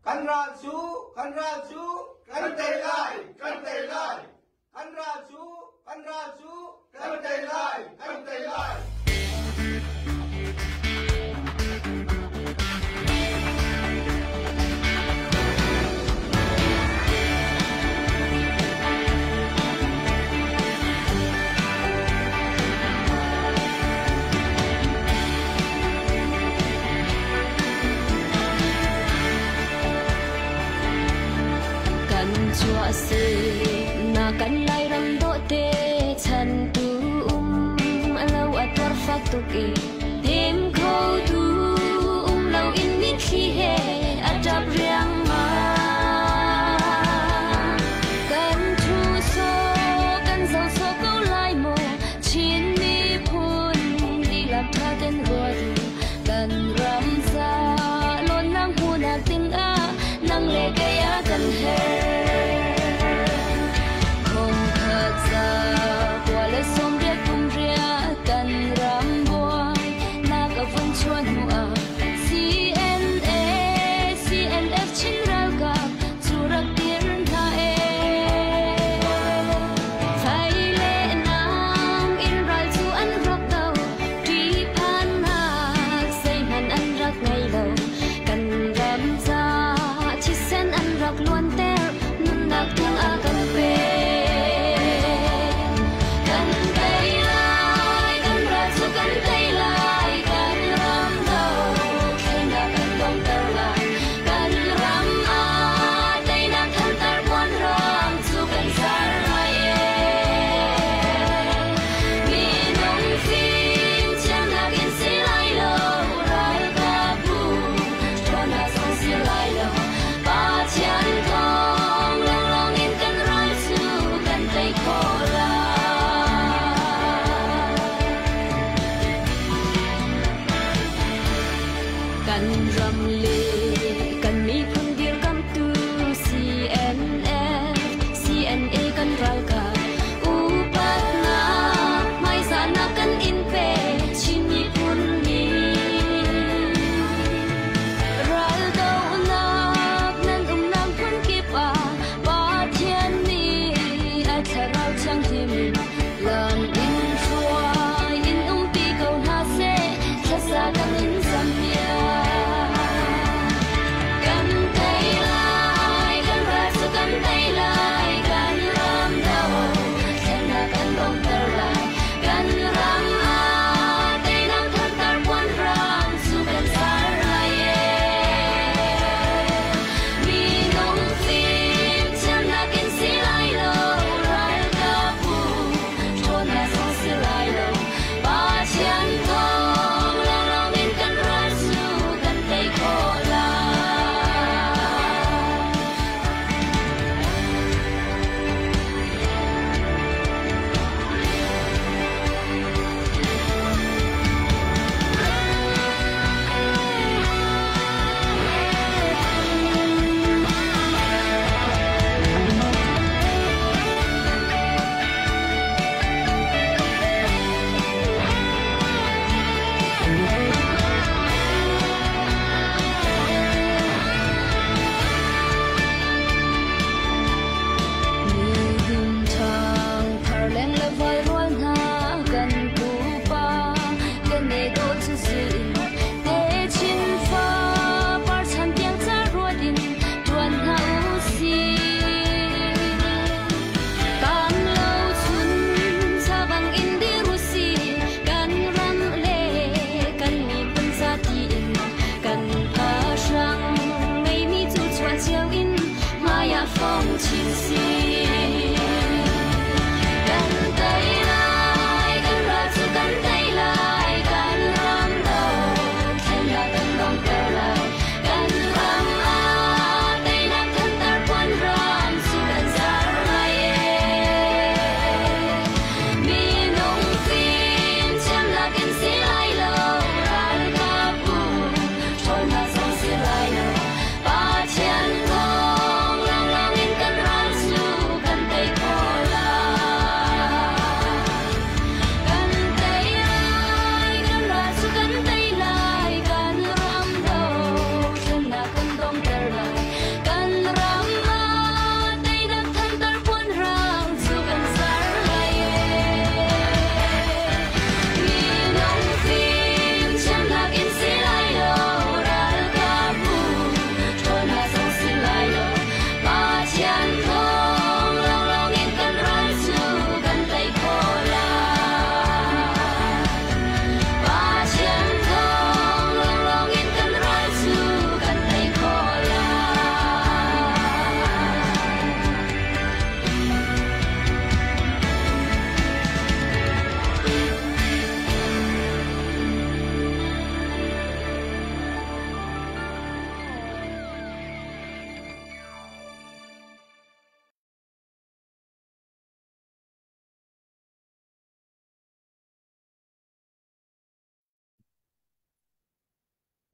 Kan ral cu, kan ral cu, kan tei lai, kan tei lai. Kan ral cu, kan ral cu, kan tei lai, kan tei lai. Kan chuah na kan Lairam dawhte chan tu um lo a tuar fak tuk i hnem kho tu um lo in mitthli he a ṭap riangmang. Kan thu so kan zo so ko lai maw Chin miphun lila ṭha ten ruat u kan ram ca lawnnak hmuhnak dingah nang le kei a kan herh. Khongkhat za kua le 80 kum ria kan ram buai nak a vun chuan hnu ah CNA CNF Chin.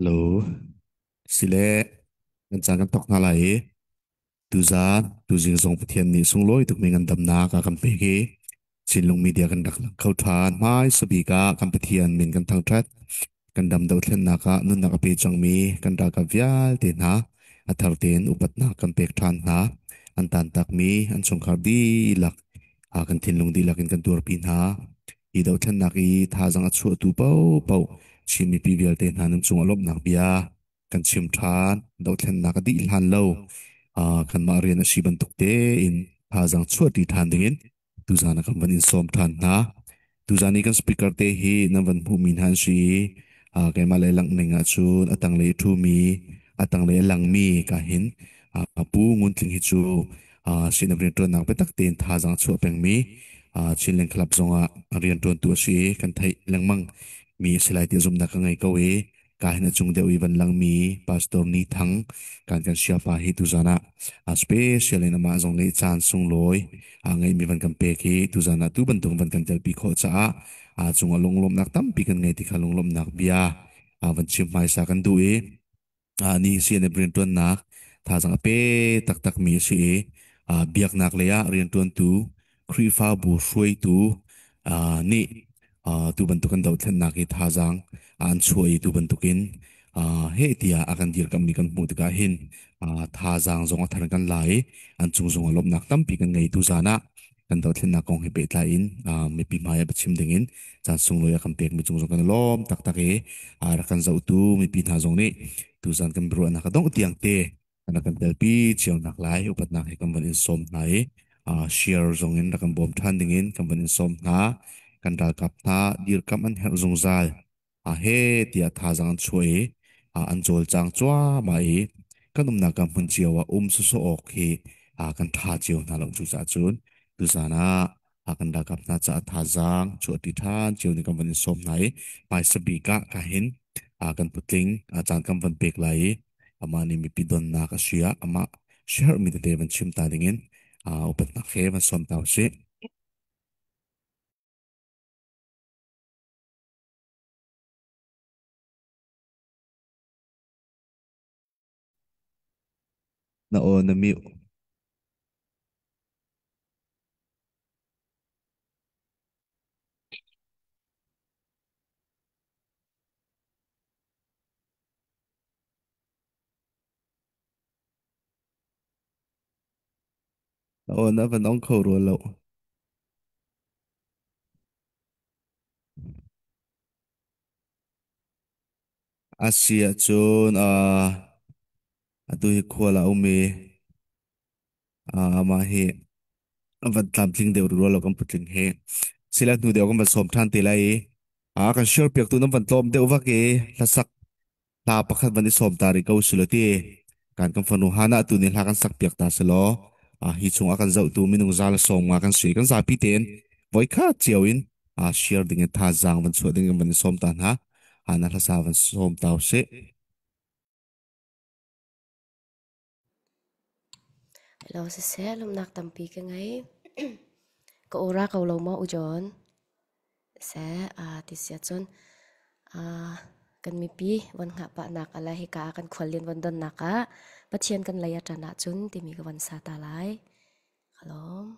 Lo sile kan caan kan thawk hna lai i tuzaan tuzing zong Pathian nih sunglawi tukmi ngandamnak a kan pek i Chinlung media kan rak lang kho ṭhan. Hmai sabik ah kan Pathian min kan thangṭhat. Kan dam dothlennak ah nunnak a pe cangmi kan ralkap vialte hna a thar tein upatnak kan pek ṭhan hna. An tantakmi an chungkhar dihlak kan thinlung dihlak in kan tuarpi hna. Hi dothlennak i thazaang a chuahtu paohpaoh Chin mipi vialte hna nan cungah lawmhnak bia kan chim ṭhan. Dothlennak a dih hlan lo kanmah rian a si bantuk tein thazaang chuahṭi ṭhan dingin tuzaan ah kan van in sawm ṭhan hna. Tuzaan i kan speaker te hi nan van hmuhmi hna an si i keimah le langhning ahcun a tanglei a ṭhumi, a tanglei a langmi ka hin Pu Ngun Tling hi cu sinum rianṭuannak biatak tein thazaang chuah pengmi Chinland Club zongah rianṭuantu a si i kan theih lengmang mi a si lai ti zumhnak ka ngei ko i ka hin a cung deuh i van langmi Pastor Ni Thang kan kan siapa hi tuzan ah special in amah zong nih caan sunglawi a ngeihmi van kan pek i tuzan ah tu bantuk van kan telpi khawh caah a cungah lunglawmhnak tampi kan ngei ti kha lunglawmhnak bia van chim hmaisa kan duh i ni CNF rianṭuannak thazaang a pe taktakmi a si i biaknak lei ah rianṭuantu Khrihfabu hruaitu nih tu bantuk kan dohthlennak hi thazaang an chuah i tu bantukin heh tiah a kan dirkamhmi kan hmuh tikah hin thazaang zong a thar kan la i an cung zong ah lawmhnak tampi kan ngei. Tuzaan ah kan dothlennak kong he pehtlai in mipi hmai ah biachim ding in caan sunglawi a kan pekmi cung zong kan i lawm taktak i rak kan zohtu mipi hna zong nih tuzan kan biaruahnak a dongh tiang te an rak kan telpi cio nak lai upatnak he kan van in sawm hna i share zong in rak kan bawm ṭhan ding in kan van in sawm hna. Kan ralkap hna dirkamh an herh zungzal a he tiah thazaang an chuah i an cawlcang cuahmah i kan umnak ka hmun cio ah um sawsawh awk hi kan ṭha cio hna lo. Cucaah cun tuzaan ah kan ralkap hna caah thazaang chuahṭi ṭhan cio nih kan van in sawm hna i hmaisa bik ah ka hin kan putling caan kan van pek lai i amah nih mipi donnak a si ah amah siaherhmi tete van chim ta dingin upatnak he van sawm ta usih. Na aw na mute. Na aw na van ong kho rua lo. A si ahcun atu hi khual ah a um i amah hi a van tlamtling deuh rua lo kan putling hi. Sila hnu deuh kan van sawm ṭhan te lai i kan share piaktu nan van tlawm deuh vak i hlasak hla pakhat van i sawm ta rih ko silo ti kan kan fanu Hana tu nih hla kan sak piak ta selaw hi chung a kan zohtu minung za le sawm nga kan si kan zapi tein voikhat cio in share ding in thazaang van chuah ding in van i sawm ta hna. Hana hlasa van sawm ta usih. Hello, siseh, lawmhnak tampi ka ngei. Ka ora ko lo maw u John? Seh, ti sia cun kan mipi von hngah pah nak ala hika ah kan khuallian von don nak ah Pathian kan lei a ṭan ahcun timi ka von sa ta lai. Ka lawm.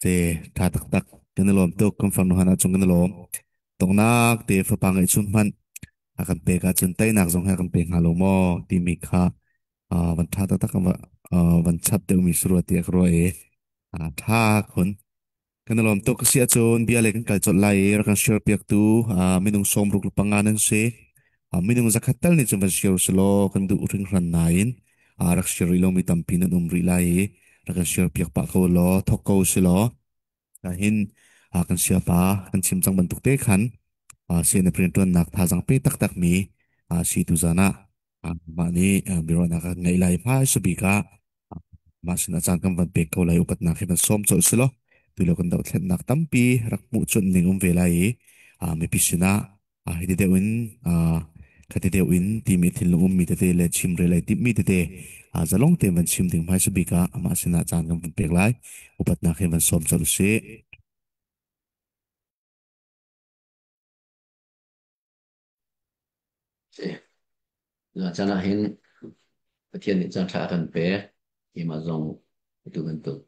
Te tha taktak kan i lawm tuk kan farnu han ahcun kan i lawm. Tongnak te fapa ngeih chun hmanh a kan pek ahcun teinak zong he a kan pe hnga lo maw timi kha van tha taktak van chap deuhmi si rua tiah ka ruah i tha khun. Kan i lawm tuk a si ahcun bia le kan kal colh lai i rak kan share piaktu minung 65 nan si. Minung 100 tal nih cun van share usih law kan duh hringhran nain rak share rih lomi tampi nan um rih lai i rak kan share piak pah ko law thawk ko usih law hin kan siapa kan chim cang bantuk te khan CNF rianṭuannak thazaang pe taktakmi si tuzan ah mah nih biaruahnak kan ngeih lai hmaisa bik ah mah sin a caan kan van pek ko lai upatnak hi van sawm colh si law tulio kan dohthlennak tampi rak hmuh chunh ning um ve lai i mipi sinah hiti deuh in khati deuh in timi thinlung ummi tete le chimrel ai timhmi tete zalong tein van chim ding hmaisa bik ah amah sinah caan kan van pek lai upatnak hi van sawm colh usih. Caan ah hin Pathian nih caan ṭha a kan pek. Keimah zong atu bantuk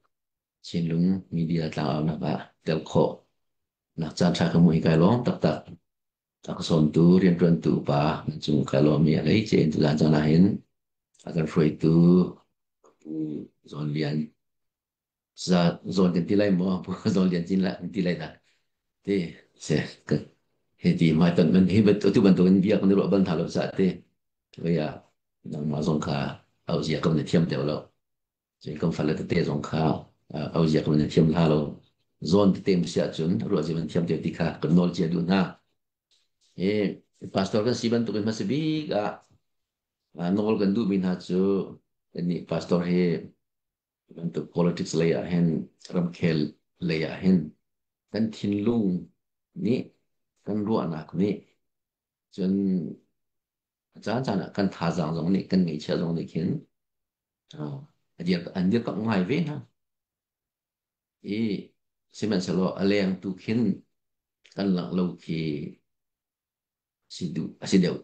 Chinlung media tlangaunak ah tel khawh nak caan ṭha ka hmuh hi kai lawm taktak. A ka sawmtu rianṭuantu upa nan cung kai lawm i a hleice in tuzaan caan ah hin a kan hruaitu Pu Zawn Lian zawn kan ti lai maw zawn lian cin kan ti lai dah ti se he ti mai ton man hi tu bantuk in bia kan ruah bal hna lo sa te vaya nangmah zong kha au zia kam na thiam deuh lo cun kan fale tete zong kha au zia kam na thiam hna lo zawn tete si ahcun ruah zia man thiam deuh ti kha kan nawl cia duh hna hi pastor kan si bantuk in hmasa bik ah nawl kan duhmi hna cu kannih pastor hi bantuk politics lei ah hin ramkhel lei ah hin kan thinlung nih kan ruahnak nih cun a caan caan ah kan thazaang zong nih kan ngeihchiah zong nih khin an dirkamh ngai ve hna i sihmanhsehlaw a leng tu khin kan langh lo khi si duh a si deuh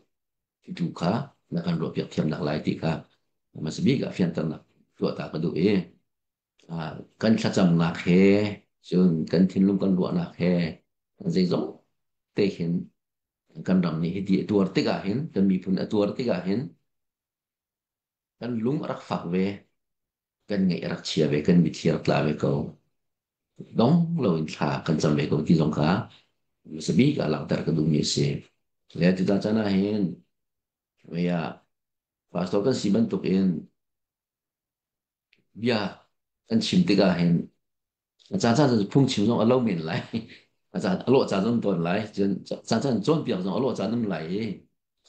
tu kha na kan ruahpiak thiamnak lai ti kha hmasa bik ah fianternak tuah ta ka duh i kan thlacamnak he cun kan thinlung kan ruahnak he zeizong te hin kan ram nih hiti a tuar tikah hin kan miphun a tuar tikah hin kan lung a rak fak ve kan ngaih a rak chia ve kan mitthli a rak tla ve ko dong loin thla kan cam ve ko ti zong kha hmasa bik ah langhter ka duhmi a si. Le cuta caan ah hin mei ah pastor kan si bantuk in bia kan chim tikah hin a caan caan cu phungchim zong a lo men lai. A caan a lawh caan zong tawn lai. Cun caan caan cawnpiak zong a lawh caan um lai i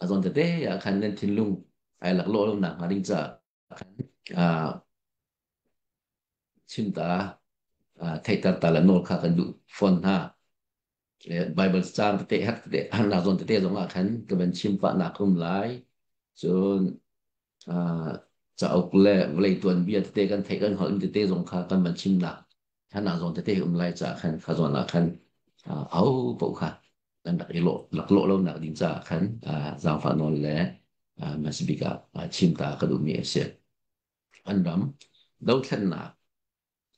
a zawn tete ah khan nan thinlung ai laklawh lo nak hnga ding caah khan chim ta theihter ta le nawl kha kan duh fawn hna. Bible caang tete herh tete harnak zawn tete zong ah khan ka van chim pah nak um lai. Cun cauk le vawlei tuanbia tete kan theih kan hngalh tete zong kha kan van chimnak harnak zawn tete um lai caah khan kha zawn ah khan au paoh kha kan rak i lawh laklawh lo nak ding caah khan zaangfah nawl le hmasabik ah chim ta ka duhmi a si. An ram dothlennak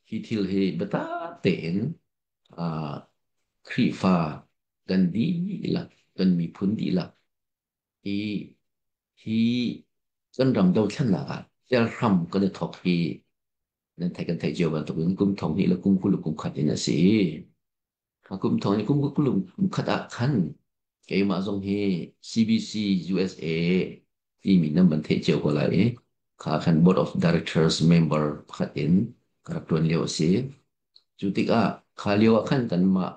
hi thil hi biatak tein Khrihfa kan dihlak, kan miphun dihlak hi hi kan ram dothlennak ah tel hram kan i thawk hi nan theih kan theih cio bantukin kum thong hnih le kum 20 kum khat in a si. Kum thong kum kum khat ah khan keimah zong hi CBC USA timi nan van theih cio ko lai i kha khan Board of Directors member pakhat in ka rak ṭuan lio a si. Cu tikah kha lio ah khan kanmah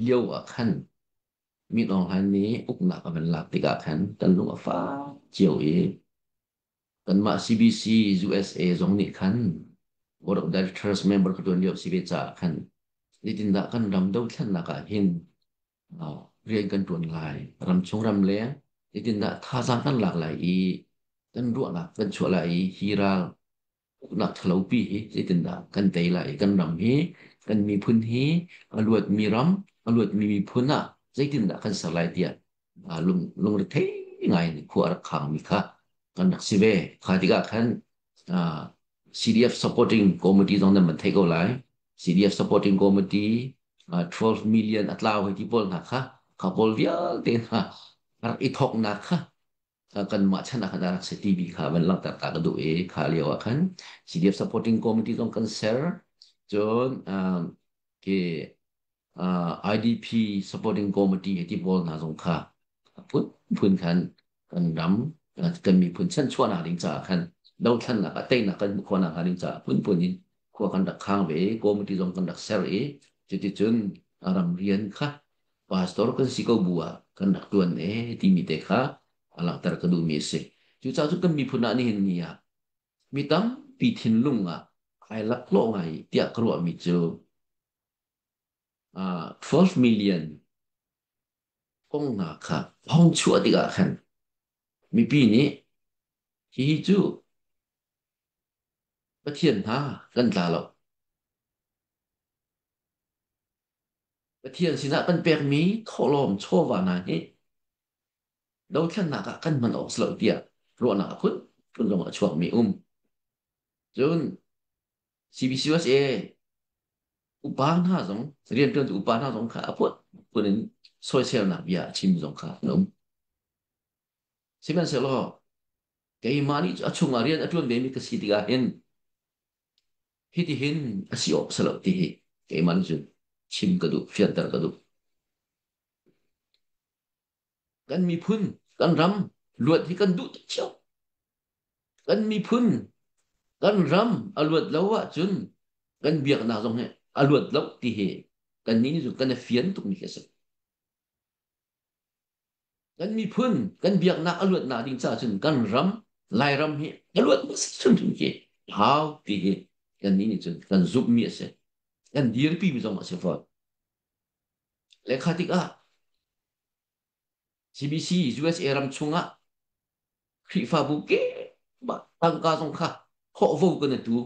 lio ah khan Min Aung Hlaing nih uknak a van lak tikah khan kan lung a fak cio i Kanmah CBC USA zong nih khan Board of Directors member ka ṭuan lio si ve caah khan zeitindah kan ram dothlennak ah hin rian kan ṭuan lai, ramchung ramleng zeitindah thazaang kan lak lai i kan ruahnak kan chuah lai i hi ral uknak ṭhalopi hi zeitindah kan tei lai i kan ram hi kan miphun hi a luatmi ram, a luatmi miphun ah zeitindah kan ser lai tiah lungrethei ngai in khua a rak khangmi kha kan rak si ve. Kha tikah khan CDF supporting committee zong nan van theih ko lai. CDF Supporting Committee 12 million a tlau hei ti pawl hna kha kha pawl vialte hna rak i thawknak kha kanmah chan ah khan a rak si timi kha van langhter ta ka duh i kha lio ah khan CDF Supporting Committee zong kan ser. Cun khi IDP Supporting Committee ti pawl hna zong kha phun phun khan kan ram kan miphun chanchuahnak ding caah khan dothlannak ah teinak kan hmuh khawhnak hnga ding caah phunphun in khua kan rak khang ve i committee zong kan rak ser i cuticun ram rian kha pastor kan si ko bu ah kan rak tuan e timi te kha a langhter ka duhmi a si. Cucaah cu kan miphun ah nihin ni ah mi tampi thinlung ah ai laklawh ngai tiah ka ruahmi cu 12 million kong hna kha hong chuah tikah khan mipi nih hihi cu Pathian hna kan tla lo. Pathian sinah kan pekmi thawhlawm chawva hna hi dothlennak ah kan hman awk si lo tiah ruahnak a phun phun zong a chuakmi um. Cun CBCUSA upa hna zong rianṭuantu upa hna zong kha a phun phun in soiselnak bia a chim zong kha an um. Sihmanhsehlaw keimah nih a chungah rian a ṭuan vemi ka si tikah hin hitihin a si awk si lo ti hi keimah nih cun chim ka duh, fianter ka duh. Kan miphun, kan ram luat hi kan duh tuk cio. Kan miphun, kan ram a luat lo ahcun kan biaknak zong hi a luat lo ti hi kannih nih cun kan i fian tukmi khi a si. Kan miphun, kan biaknak a luatnak ding caah cun kan ram, Lairam hi a luat hmasa hrimhrim khi hau ti hi kannih nih cun kan zumhmi a si. Kan dirpimi zong a si fawn. Le kha tikah CBC USA ram chungah Khrihfabu ke tangka zong kha thawhvo kan i tu.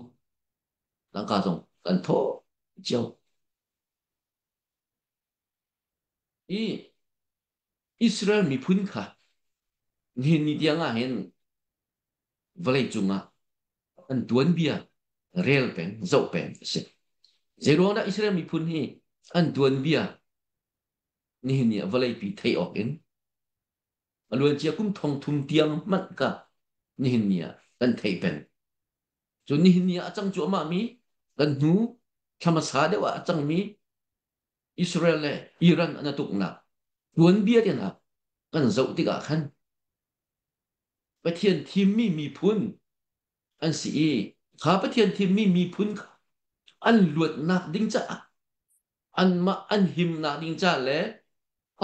Tangka zong kan thawh cio. I Israel miphun kha nihin ni tiang ah hin vawlei cungah an tuanbia rel peng, zoh peng a si. Zeiruang dah Israel miphun hi an tuanbia nihin ni ah vawleipi theih awk in a luancia kum thong thum tiang hmanh ka nihin ni ah kan theih peng. Cun nihin ni ah a cang cuahmah mi kan hnu thla hmasa deuh ah a cangmi Israel le Iran an i tuknak tuanbia te hna kan zoh tikah khan Pathian thimmi miphun an si i kha Pathian thimmi miphun kha an luatnak ding caah anmah an himnak ding caah le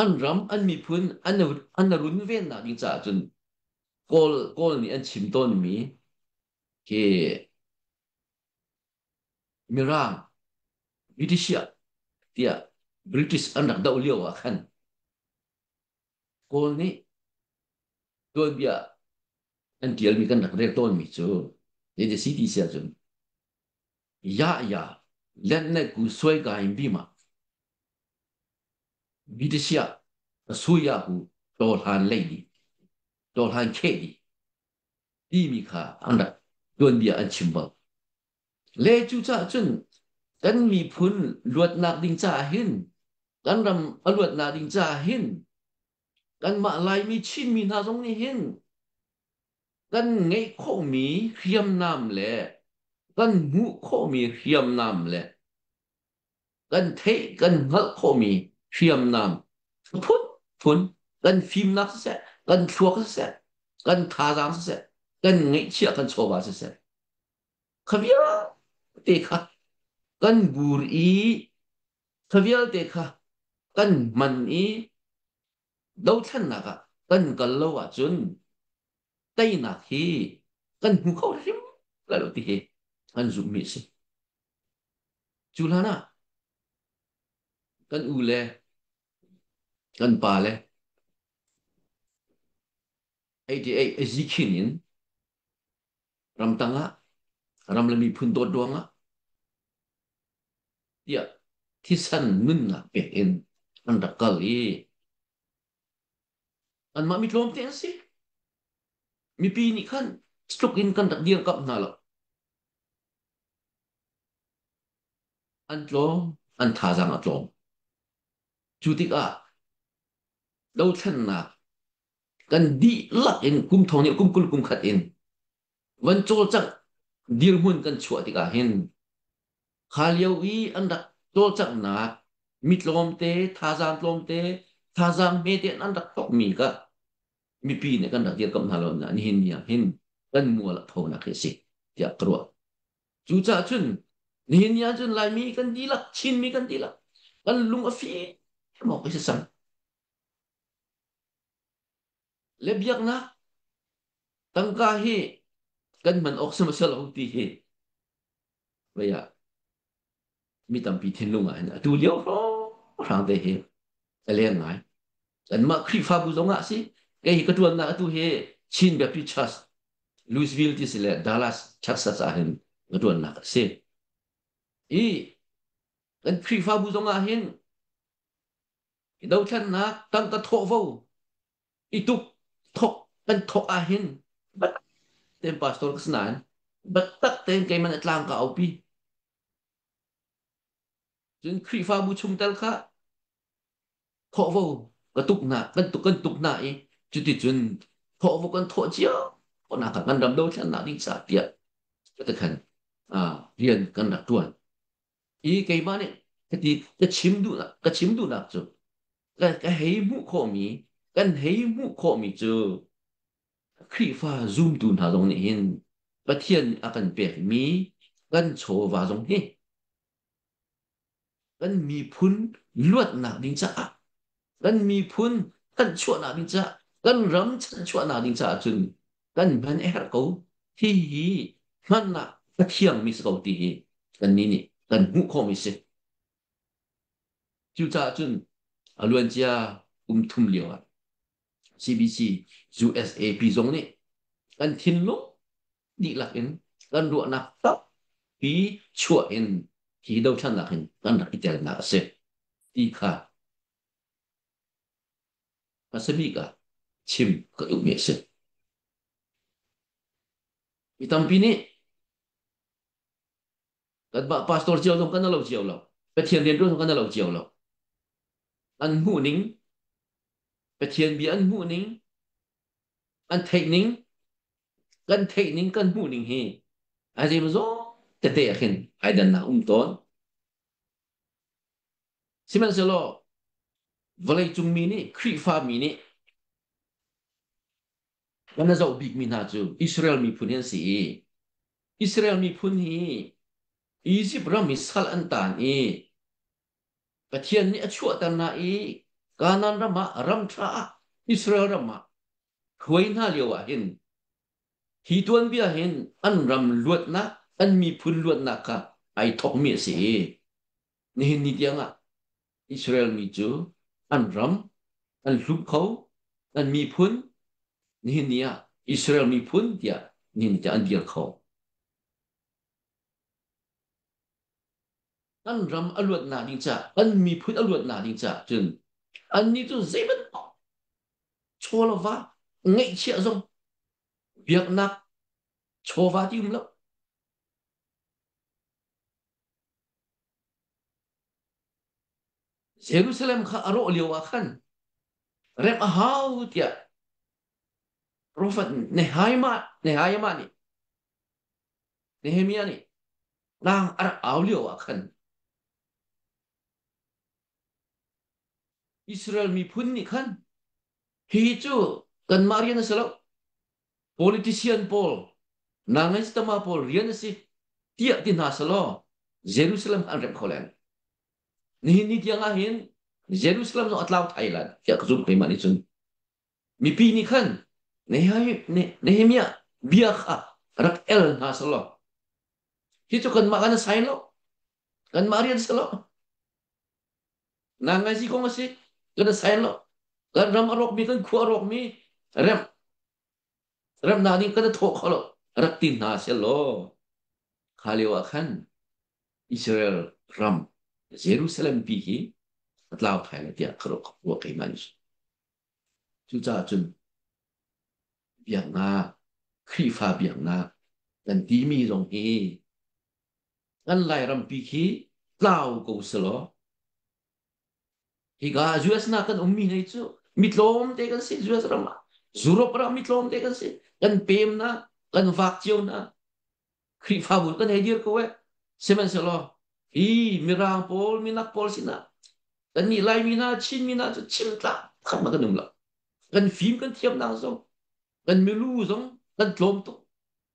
an ram an miphun an runvennak ding caah cun Kawl Kawl nih an chim tawnmi khi Mirang British tiah British an rak doh lio ah khan Kawl nih tuanbia an ṭialmi kan rak rel tawnmi cu zeidah si ti si ahcun ya ya let ku suai ka in bima British suya ku tawhlan lei di tawhlan khe di timi kha an rak tuanbia an chim bal. Le cucaah cun kan miphun luatnak ding caah hin kan ram a luatnak ding caah hin kanmah Laimi Chinmi hna zong nih hin kan ngeih khawhmi hriamnam le kan hmuh khawhmi hriamnam le kan theih kan hngalh khawhmi hriamnam phunphun kan fimnak siseh kan thluak siseh kan thazaang siseh kan ngeihchiah kan chawva siseh kha vialte kha kan bur i kha vialte kha kan hman i dothlennak ah kan kal lo ahcun teinak hi kan hmu kho hrim lai lo ti hi kan zumhmi a si. Cu hlan ah kan u le kan pa le 88 a zikhin in ramtang ah ram le miphun dawt ruangah tiah thisen nunnak pek in an rak kal i anmah mi tlawmte an si. Mipi nih khan tluk in kan rak dirkamh hna lo. An tlawm, an thazaang a tlawm. Cu tikah dothlennak kan dihlak in kum thong nih kum 20 kum khat in van cawlcangh dirhmun kan chuah tikah hin kha lio i an rak cawlcanghnak mi tlawmte, thazaang tlawmte, thazaang hmete in an rak thawkmi kha mipi nih kan rak dirkamh hna lo na nihin ni ah hin kan mual a phonak hi a si tiah ka ruah. Cucaah cun nihin ni ahcun Laimi kan dihlak, Chinmi kan dihlak, kan lung a fim awk a si cang. Le biaknak tangka hi kan hman awk si lo ti hi vei ah mi tampi thinlung ah hin atu lio hrawnghrang te hi a leng ngai. Kanmah Khrihfabu zong ah si, kei hi ka ṭuannak atu hi Chin Baptist Church, Louisville ti si le Dallas, Texas ah hin ka ṭuannak a si. I kan Khrihfabu zong ah hin dothlennak tangka thawhvo i tuk thok kan thok ah hin bat ten pastor ka si nain biatak tein keimah nih tlang ka aupi. Cun Khrihfabu chungtel kha thawhvo ka tuk hna kan tuk kan tuk hna i cuticun thawhvo kan thawh cio nak kan ram dothlennak ding ca tiah cutikhan rian kan rak ṭuan. I keimah nih hiti ka chim duhnak cu ka hei hmuh khawhmi kan hei hmuh khawhmi cu Khrihfa zumtu hna zong nih hin Pathian a kan pekmi kan chawva zong hi kan miphun luatnak ding caah kan miphun kan chuahnak ding caah kan ram chanchuahnak ding caah cun kan hman a herh ko. Hihi hman ah a thiangmi si ko ti hi kannih nih kan hmuh khawhmi si. Cucaah cun a luancia kum thum lio ah CBC USAP zong nih kan thinlung dihlak in kan ruahnak tampi chuah in hi dothlannak hin kan rak i telnak a si ti kha hmasa bik ah chim ka duhmi a si. Mi tampi nih kanmah pastor cio zong kan lo cio lo, Pathian rianṭuan zong kan lo cio lo. An hmuh ning, Pathian bia an hmuh ning, an theih ning, kan theih ning, kan hmuh ning hi a zeimaw tete ah khin ai dannak um tawn. Sihmanhsehlaw vawleicung mi nih Khrihfa mi nih kan zoh bikmi hna cu Israel miphun hi an si i Israel miphun hi Izipt ram i sal an taan i Pathian nih a chuahter hna i Kanaan ram ah ram ṭha ah Israel ram ah hruai hna lio ah hin hi tuanbia hin an ram luatnak an miphun luatnak kha ai thawkmi a si i nihin ni tiang ah Israel mi cu an ram an hlup kho an miphun nihin ni ah Israel miphun tiah nihin ni tiang an dir kho. Kan ram a luatnak ding caah kan miphun a luatnak ding caah cun annih cu zeibantuk chaw le va ngeihchiah zong biaknak chawva ti um lo. Jerusalem kha a rawh lio ah khan remh a hau tiah profet Nehemiah nih Nehemiah nih tlang a rak au lio ah khan Israel miphun nih khan hihi cu kanmah rian a si lo, politician pawl nangestama pawl rian a si tiah ti hna selaw Jerusalem an remh kho leng. Nihin ni tiang ah hin Jerusalem zong a tlau thai lan tiah ka zumh keimah nih cun. Mipi nih khan Nehemiah bia kha rak el hna selaw hi cu kanmah kan sai lo, kanmah rian si lo, nang ngai si kong a si kan sai lo, kan ram a rawkmi, kan khua a rawkmi remh remnak nih kan thawh kho lo rak ti hna selaw kha lio ah khan Israel ram Jerusalem pi hi a tlau thai lai tiah ka ruah keimah nih. Cucaah cun biaknak, Khrihfa biaknak kan timi zong hi kan Lairampi khi Tlau ko selaw hika US na kan ummi hei cu mi tlawm te kan si. US ram ah, Europe ram mi tlawm te kan si. Kan pem na, kan vak cio na, Khrihfabu kan hei dir ko eh. Sihmanhsehlaw hi mirang pawl, minak pawl sinah kan nih Laimi hna, Chin mi hna cu chim tlak kham kan um lo. Kan fim kan thiamnak zong, kan milu zong kan tlawm tuk.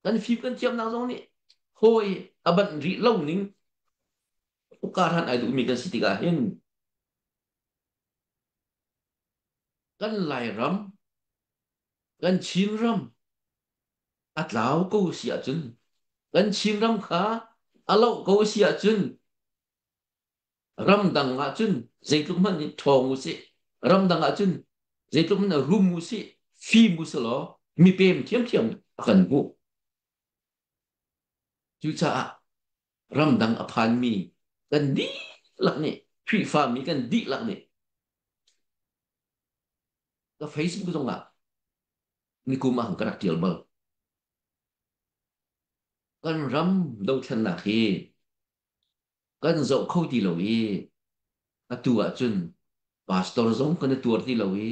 Kan fim kan thiamnak zong nih hawi a banh rih lo ning ukarhan ai duhmi kan si tikah hin kan Lairam, kan Chinram a tlau ko si ahcun, kan Chinram kha a loh ko si ahcun, ramdang ahcun zeitluk hmanh in ṭhawng u sih, ramdang ahcun zeitluk hmanh rum u sih, fim u sih law mipem ṭhiamṭhiam a kan hmuh. Cucaah ramdang a phanmi kan dihlak nih, Khrihfami kan dihlak nih, ka Facebook zongah nikum ah ka rak ṭial bal. Kan ram dothlennak hi kan zoh kho ti lo i atu ahcun pastor zong kan i tuar ti lo i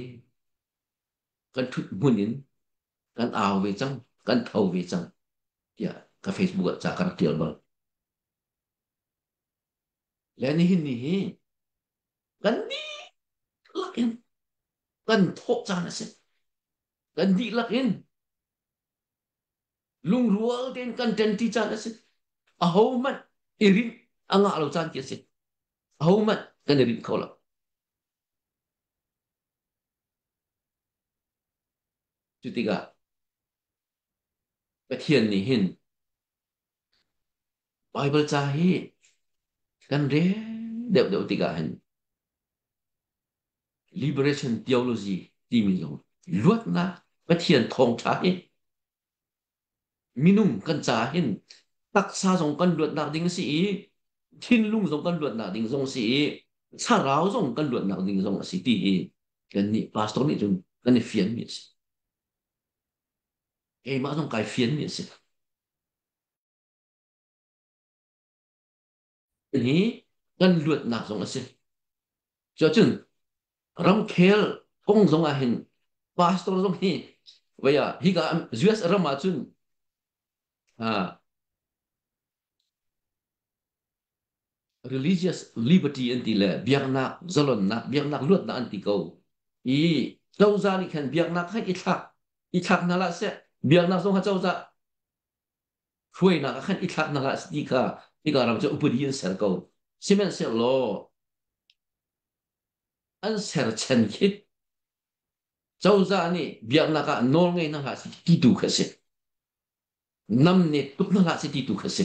kan ṭhut hmun in kan au ve cang, kan tho ve cang tiah ka Facebook ah ca ka rak ṭial bal. Le nihin ni hi kan dihlak in kan thawh caan a si. Kan dihlak in lungrual tein kan ṭanṭi caan a si. Ahohmanh i rinh a ngah lo caan ti a si. Ahohmanh kan i rinh kho lo. Cu tikah Pathian nih hin Baibal ca hi kan rel deuhdeuh tikah hin liberation theology timi zong, luatnak Pathian thawngṭha hi minung kan ca hin taksa zong kan luatnak ding a si i thinlung zong kan luatnak ding zong a si i thlarau zong kan luatnak ding zong a si ti hi kan nih pastor nih cun kan i fianmi a si. Keimah zong kai fianmi a si. Hi kan luatnak zong a si. Cuacun ramkhel kong zong ah hin pastor zong hi vaya hika US ram ah cun religious liberty an ti le biaknak zalonnak, biaknak luatnak an ti ko i cozah nih khan biaknak khan i thlak i thlak hna lah seh, biaknak zong kha cozah hruainak ah khan i thlak hna hlah ti kha hika ram cu upadi an ser ko. Sihmanhsehlaw an ser chan khi cozah nih biaknak ah nawl ngei hna hlah ti tu kha si, nam ne tuk hna hlah si ti tu kha si.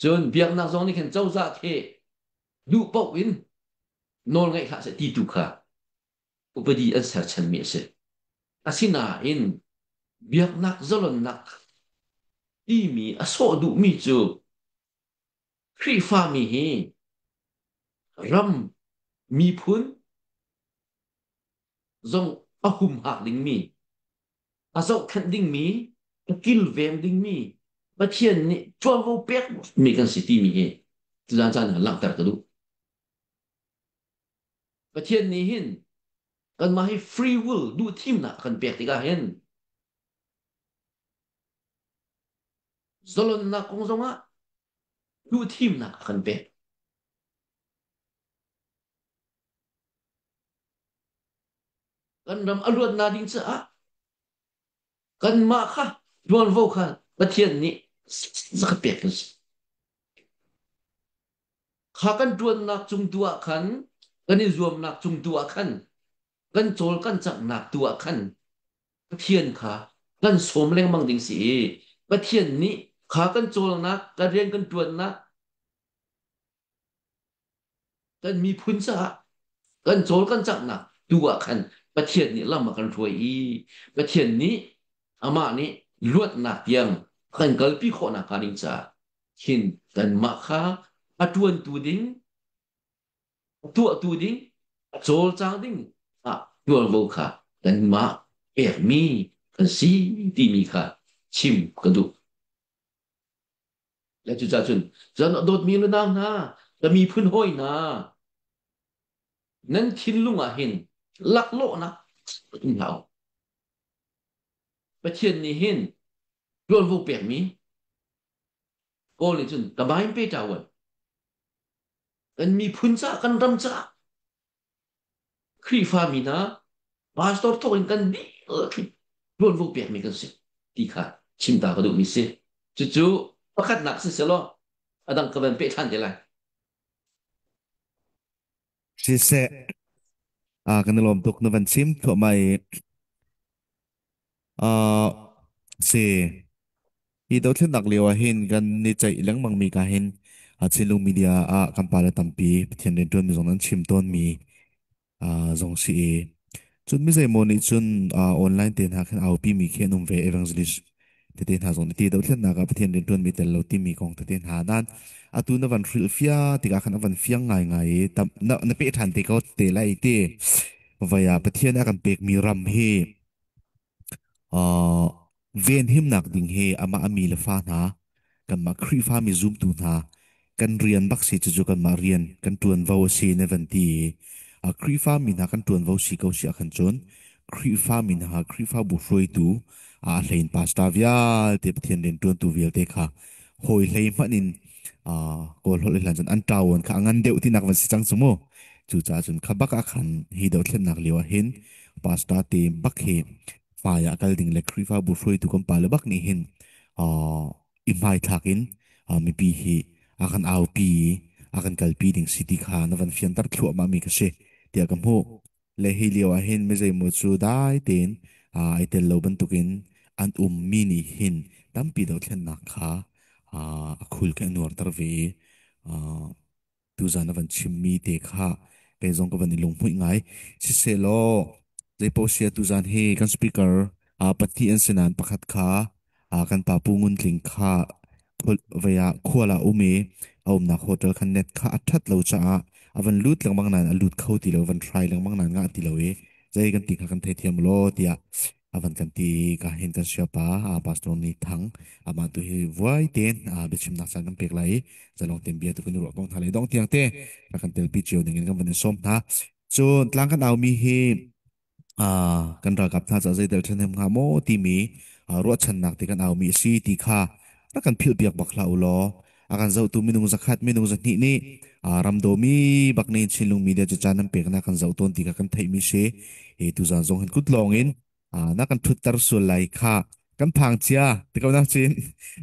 Cun biaknak zong nih khan cozah khi duh paoh in nawl ngeih hlah seh ti tu kha upadi an ser chanmi a si. Asinain biaknak zalonnak timi a sawh duhmi cu Khrihfami hi ram miphun zong a humhak dingmi, a zohkhenh dingmi, a kilveng dingmi, Pathian nih ṭuanvo pekmi kan si timi hi tuzaan caan ah langhter ka duh. Pathian nih hin kanmah hi free will, duhthimnak a kan pek tikah hin zalonnak kong zongah duhthimnak a kan pek. Kan ram a luatnak ding caah kanmah kha tuanvo kha Pathian nih zakhat pek kan si. Kha kan ṭuannak cung tu ah khan, kan i zuamnak cung tu ah khan, kan cawl kan canghnak tu ah khan Pathian kha kan sawm lengmang ding si i Pathian nih kha kan cawlnak, kan rian kan ṭuannak, kan miphun caah kan cawl kan canghnak tu ah khan Pathian nih lam a kan hruai i Pathian nih amah nih luatnak tiang kan kalpi khawhnak hnga ding caah hin kanmah kha a ṭuantu ding, a tuahtu ding, a cawlcang ding ah tuanvo kha kanmah pekmi kan si timi kha chim ka duh. Le cucaah cun cun a dawtmi le nau hna, Ka miphun hawi hna, nan thinlung ah hin laklawhnak um hlah u. Pathian nih hin ṭuanvo pekmi Kawl nih cun ka bain pe ṭawan. Kan miphun caah, kan ram caah Khrihfami hna pastor thawk in kan dihlak hin ṭuanvo pekmi kan si ti kha chim ta ka duhmi si. Cucu pakhatnak si selaw a dang ka van peh ṭhan te lai. Siseh, kan i lawm tuk na van chim thluahmah i si hi dothlennak lio ah hin kan ni ceih lengmang mi ka hin Chinlung media ah kan pale tampi Pathian rianṭuan mi zong an chim tawn mi zong si i cun mi zeimaw nih cun online te hna khan aupi mi khi an um ve evangelist tete hna zong ti dothlennak ah Pathian rianṭuan mi tel lo timi kong tete hna nan atu na van hrilh fia tikah khan a van fiang ngai ngai i tam na, na pe ṭhan te ko te lai ti vai ah Pathian a kan pek mi ram hi venhimnak ding hi amah a mi le fa hna kanmah Khrihfami zumtu hna kan rian bak si cucu kanmah rian kan ṭuanvo a si na van ti i Khrihfami hna kan ṭuanvo si ko si ahkhan cun Khrihfami hna Khrihfabu hruaitu a hlein pastor vialte Pathian rianṭuantu vialte kha hawi hlei hmanh in Kawl holh i hlan cun an ṭawan kha a ngan deuh tinak van si cang cu mu. Cucaah cun kha bak ah khan hi dothlennak lio ah hin pastor te bak hi hmai ah kal ding le Khrihfabu hruaitu kan pale bak nih hin i hmaithlak in mipi hi a kan aupi i a kan kalpi ding si ti kha na van fianter thluahmah mi ka si tiah ka hmuh. Le hi lio ah hin mizeimaw cu dai tein ai tel lo bantukin an um mi nih hin tampi dothlennak kha a khul khi a nuarter ve i tuzan a van chimmi te kha kei zong ka van i lunghmuih ngai. Sisehlaw zeipaoh sia tuzan hi kan speaker pahnih an si nain pakhat kha kan pa Pu Ngun Tling kha vei ah khual ah um i a umnak hotel khan net kha a ṭhat lo caah a van lut lengmang nain a lut kho ti lo van hrai lengmang nain ngah ti lo i zei kan ti kha kan theithiam law tiah a van kan ti i ka hin kan siapa pastor Ni Thang amah tu hi vuai tein biachimnak caan kan pek lai i zalong tein bia tu kan i ruah ko hna lai dong tiang te rak kan telpi cio ding in kan van in sawm hna. Cun tlang kan aumi hi kan ralkap hna caah zeitel ṭhahnem hnga maw timi ruahchannak te kan aumi a si ti kha rak kan philhpiak bak hlah u law a kan zohtu minung zakhat minung zahnih nih ramdawmi bak nih Chinlung media cu caan nan peknak kan zoh tawn ti kha kan theihmi si hi tuzaan zong hin kut lawng in na kan ṭhutter sual lai kha kan phang cia ti ko nau chin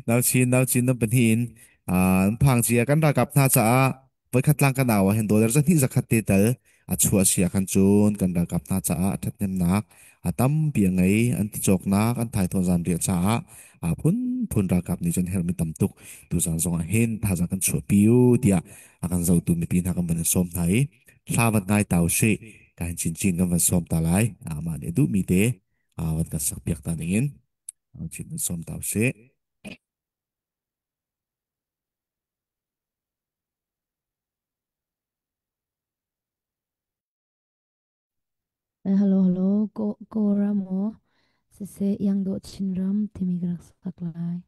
nau chin nau chin nan pahnih in an phang cia kan ralkap hna caah voikhat tlang kan au ah hin dollar zahnih zakhat te tal a chuah si ah khan cun kan ralkap hna caah a ṭhathnemnak a tampi a ngei an ti cawknak an thaithawh zanriah caah a phunphun ralkap nih cun herhmi tam tuk tuzaan zong ah hin thazaang kan chuahpi u tiah a kan zohtu mipi hna kan van in sawm hna i hla van ngai ta usih ka hin chinchin kan van sawm ta lai amah nih a duhmi te van kan sak piak ta ding in chin van sawm ta usih. Hello hello ko ko ram o siseh yang dawh Chinram timi ka rak sak lai.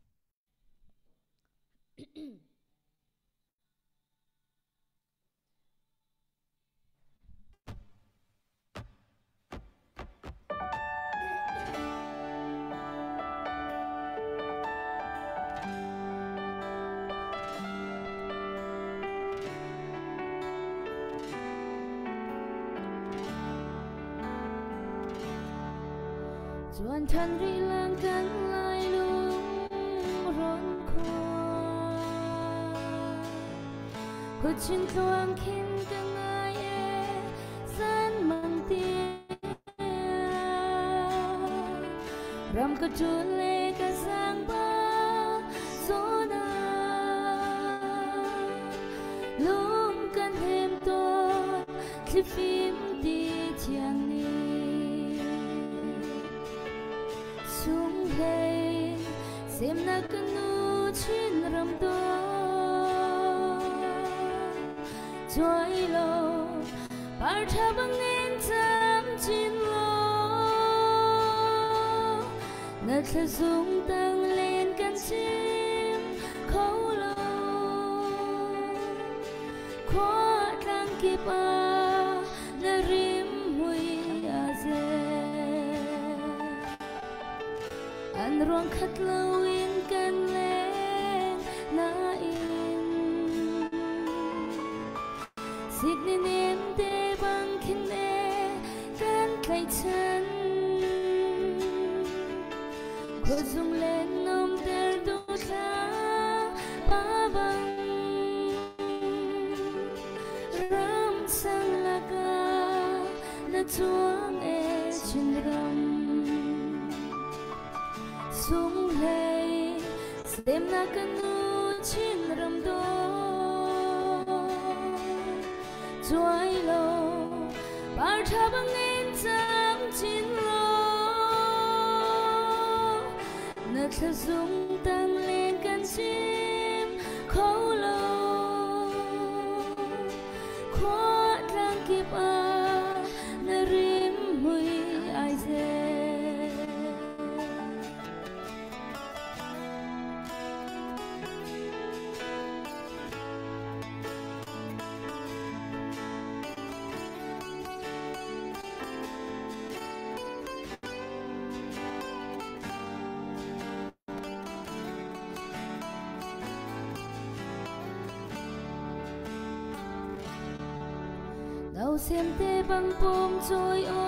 Chuan than rih lang kan lai lung ron khua Khuachin tluang khin ka ngai e san mang tia Ram ka ṭul le ka zaangba zawn ah lung kan hem tawn thlifim ti thiang nih sunghlei semnak ka nu Chin ram dawt Chuai lo par ṭha bangin camcin law na thlazung tang len kan chim kho lo. Khua tlang kip ah na rim mui a zel. An ruang khat loin kan leng nain Sikni nem te bang khin e kan tlaihchan. Khuazung le nomter du thla pa bang ram sang lakah na chuang e Chinram. Sung hlei semnak ka nu Chinram do chuai lo par tha bang in cam chin ro na thla zung tang len kan chim kho lo khua tlang kip ah na rim mui ai zel. Nausem te bang pum trôi ô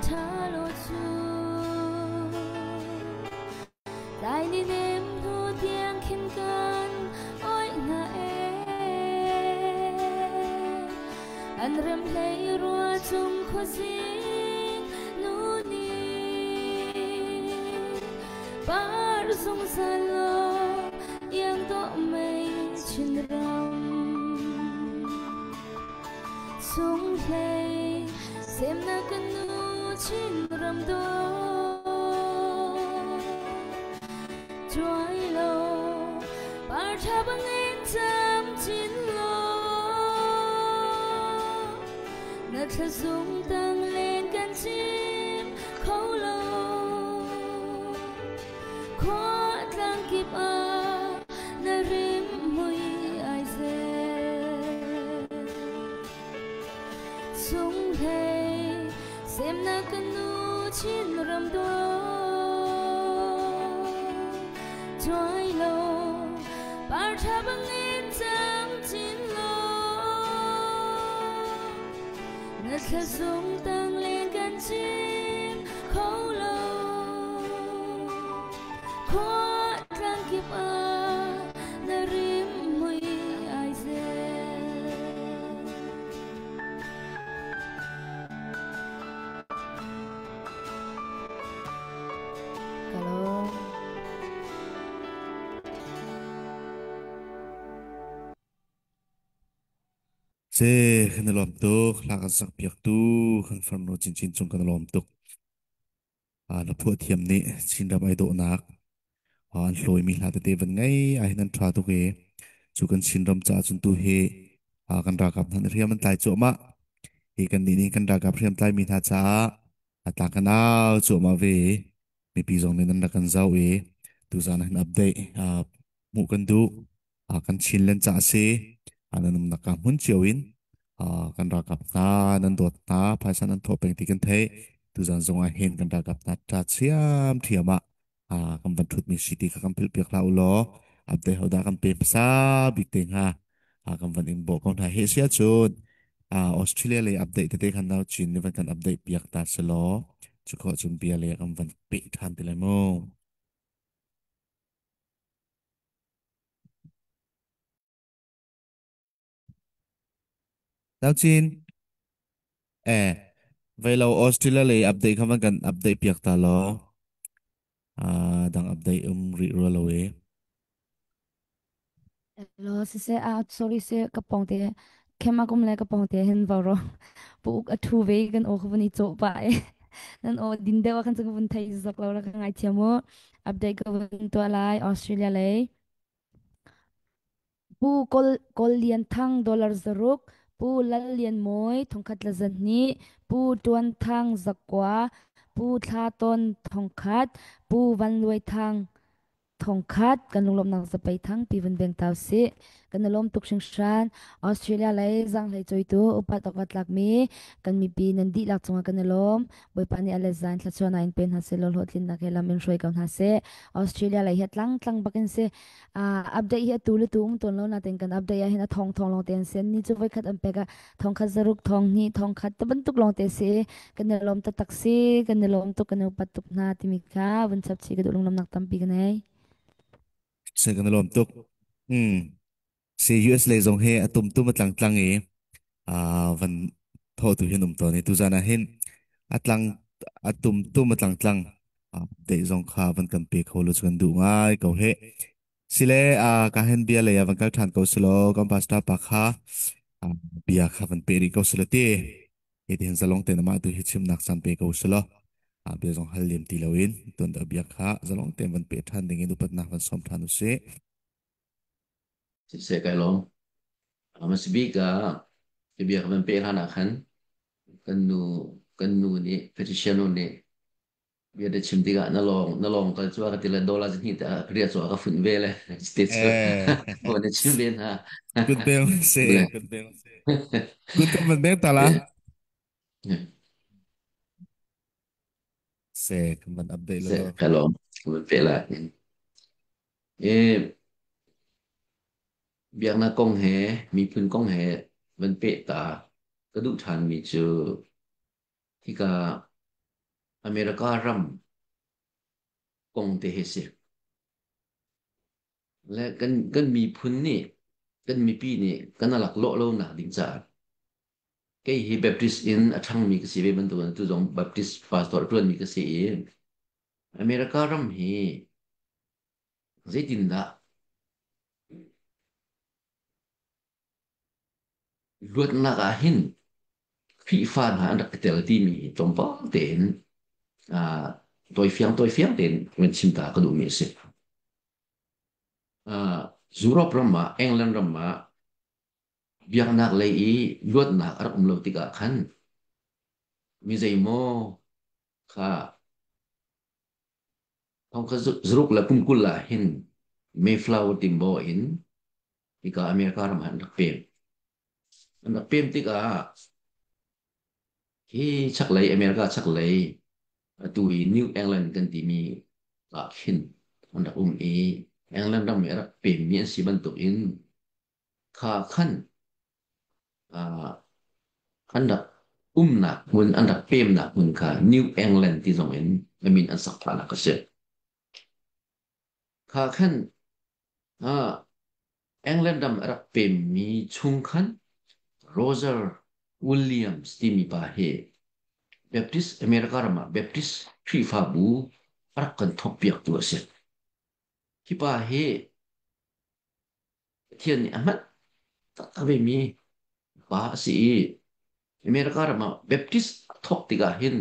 tha lo chu Lai ni nem thu tiang khin kan oi nga e An rem hlei rua chung khua zing nu ni Par zung zalo yang to mei chin ram Sung hlei sem na kan nu chin ram do Chuai lo par tha bang in cham chin lo Na thla zung tang len kan chim kho lo Khua tlang kip ah na rim mui ai zel. Sung hlei sem na kan nu Chin ram do Chuai lo par tha bang in cham chin lo Na thla zung tang len kan chim kho lo Khua tlang kip ah na rim mui ai zel. Ka lawm. Se kan i lawm tuk. Hla kan sak piak tu kan farnu chinchin cung kan i lawm tuk. Na phuah thiam nih Chinram ai dawhnak an hlawimi hla tete van ngei ah hin an ṭha tuk i cu kan Chinram caah cun tu hi kan ralkap hna nih hriam an tlai cuahmah. Hi kan nih nih kan ralkap hriam tlaimi hna caah a tla kan au cuahmah ve. Mipi zong nih nan rak kan zoh i tuzaan ah hin update hmuh kan duh. Kan Chinland caah a si. Nan umnak ka hmun cio in kan ralkap hna nan dawt hna phaisa nan thawh peng ti kan theih. Tuzaan zong ah hin kan ralkap hna ṭa ṭhiam ṭhiam ah kan van ṭhutmi si ti kha kan philh piak hlah u law update hodah kan pe hmasa bik te hnga kan van in bawh ko hna. Hi si ahcun Australia lei update tete khan nau Chin nih van kan update piak ta selaw cu khawh cun bia le kan van peh ṭhan ti lai mu. Nau Chin, eh, vei lo Australia lei update kha van kan update piak ta law. Dang update um rih rua lo e. Hello, siseh ah sorry se ka pong te khema kum le ka pong te hin varo pu uk a thu ve kan o khvun i cho pa e nan o din dewa kan chung vun thai zok lo ra ka ngai thiam u update ka vun to lai Australia lei Pu Kawl Kawl Lian Thang dollar zaruk Pu Lal Lian Mawi thongkhat la zahnih Pu Tuan Thang zakua Pu Thla Ton thongkhat Pu Van Luai Thang. Thongkhat kan lunglawmhnak zapei thang pi vun veng tau sih. Kan i lawm tuk hringhran. Australia lei zaanghlei coitu upat awk a tlakmi kan mipi nan dihlak cungah kan i lawm. Bawipa nih a let zan thluachuahnak in pe hna seh law hlawhtlinnak he lam in hruai ko hna seh. Australia lei hi a tlang tlang bak in si. Update hi atu le tu um tawn lo nain kan update ah hin a thong thong lawng te an si. Ni cu voikhat an pek ah thongkhat zaruk thong hnih thongkhat te bantuk lawng te si. Kan i lawm taktak si. Kan i lawm tuk kan i upat tuk hna timi kha vun chap chih ka duh lunglawmnak tampi ka nei. Se kan lawm tuk. Si US lei zong he a tum tum a tlang tlang i van tho tu hin um tawn i tuzan ah hin a tlang a tum tum a tlang tlang de zong kha van kan pe kho lo chu kan duh ngai ko he sile ka hen bia lei ah van kal than ko silo kan pastor pa kha bia kha van pe rih ko silo ti hi ti hin zalong te na mah tu hi chimnak caan pe ko silo bia zong hal lem ti loin tuan da bia kha zalong te van pe than ding in upatnak van som than usih. Siseh kai lawm. Hmasabik ah bia ka van peh hlan ah khan kan nu kan nu nih Patricia nu nih bia na chim tikah na lawng kal cu a ka ti le dollar zihnih te riah cu a ka funh ve le te cu Eh, na chim ve hna. Good beng se, Le. good beng se. Good kan van beng ta la. Se, kan van update lo Se lo. kai lawm. Ka van peh lai. Eh, biaknak kong he miphun kong he van peh ta ka duh ṭhanmi cu hika America ram kong te hi si. Le kan miphun nih kan mipi nih kan alak lawh lo nak ding caah kei hi Baptist in a ṭhangmi ka si ve bantukin tu zong Baptist pastor a ṭuanmi ka si i America ram hi zeitindah luatnak ah hin Khrihfa hna an rak i tel timi hi tlawmpal tein tawifiang tein van chim ta ka duhmi a si. Europe ram ah, England ram ah biaknak lei i luatnak a rak um lo tikah khan mi zeimaw kha thong kha zaruk le kum 20 ah hin Mayflower timbaw in hika America ram ah an rak pem. An rak pem tikah hi chaklei America chaklei atu hi New England kan timi ah khin an rak um i England ram i a rak pemmi an si bantukin kha khan an rak umnak hmun an rak pemnak hmun kha New England ti zong in a min an sak phahnak a si. Kha khan England ram a rak pemmi chung khan Roger Williams timi pa hi Baptist America ram ah Baptist Khrihfabu a rak kan thawkpiaktu a si. Hi pa hi Pathian nih a hman taktak vemi pa a si i America ram ah Baptist a thawk tikah hin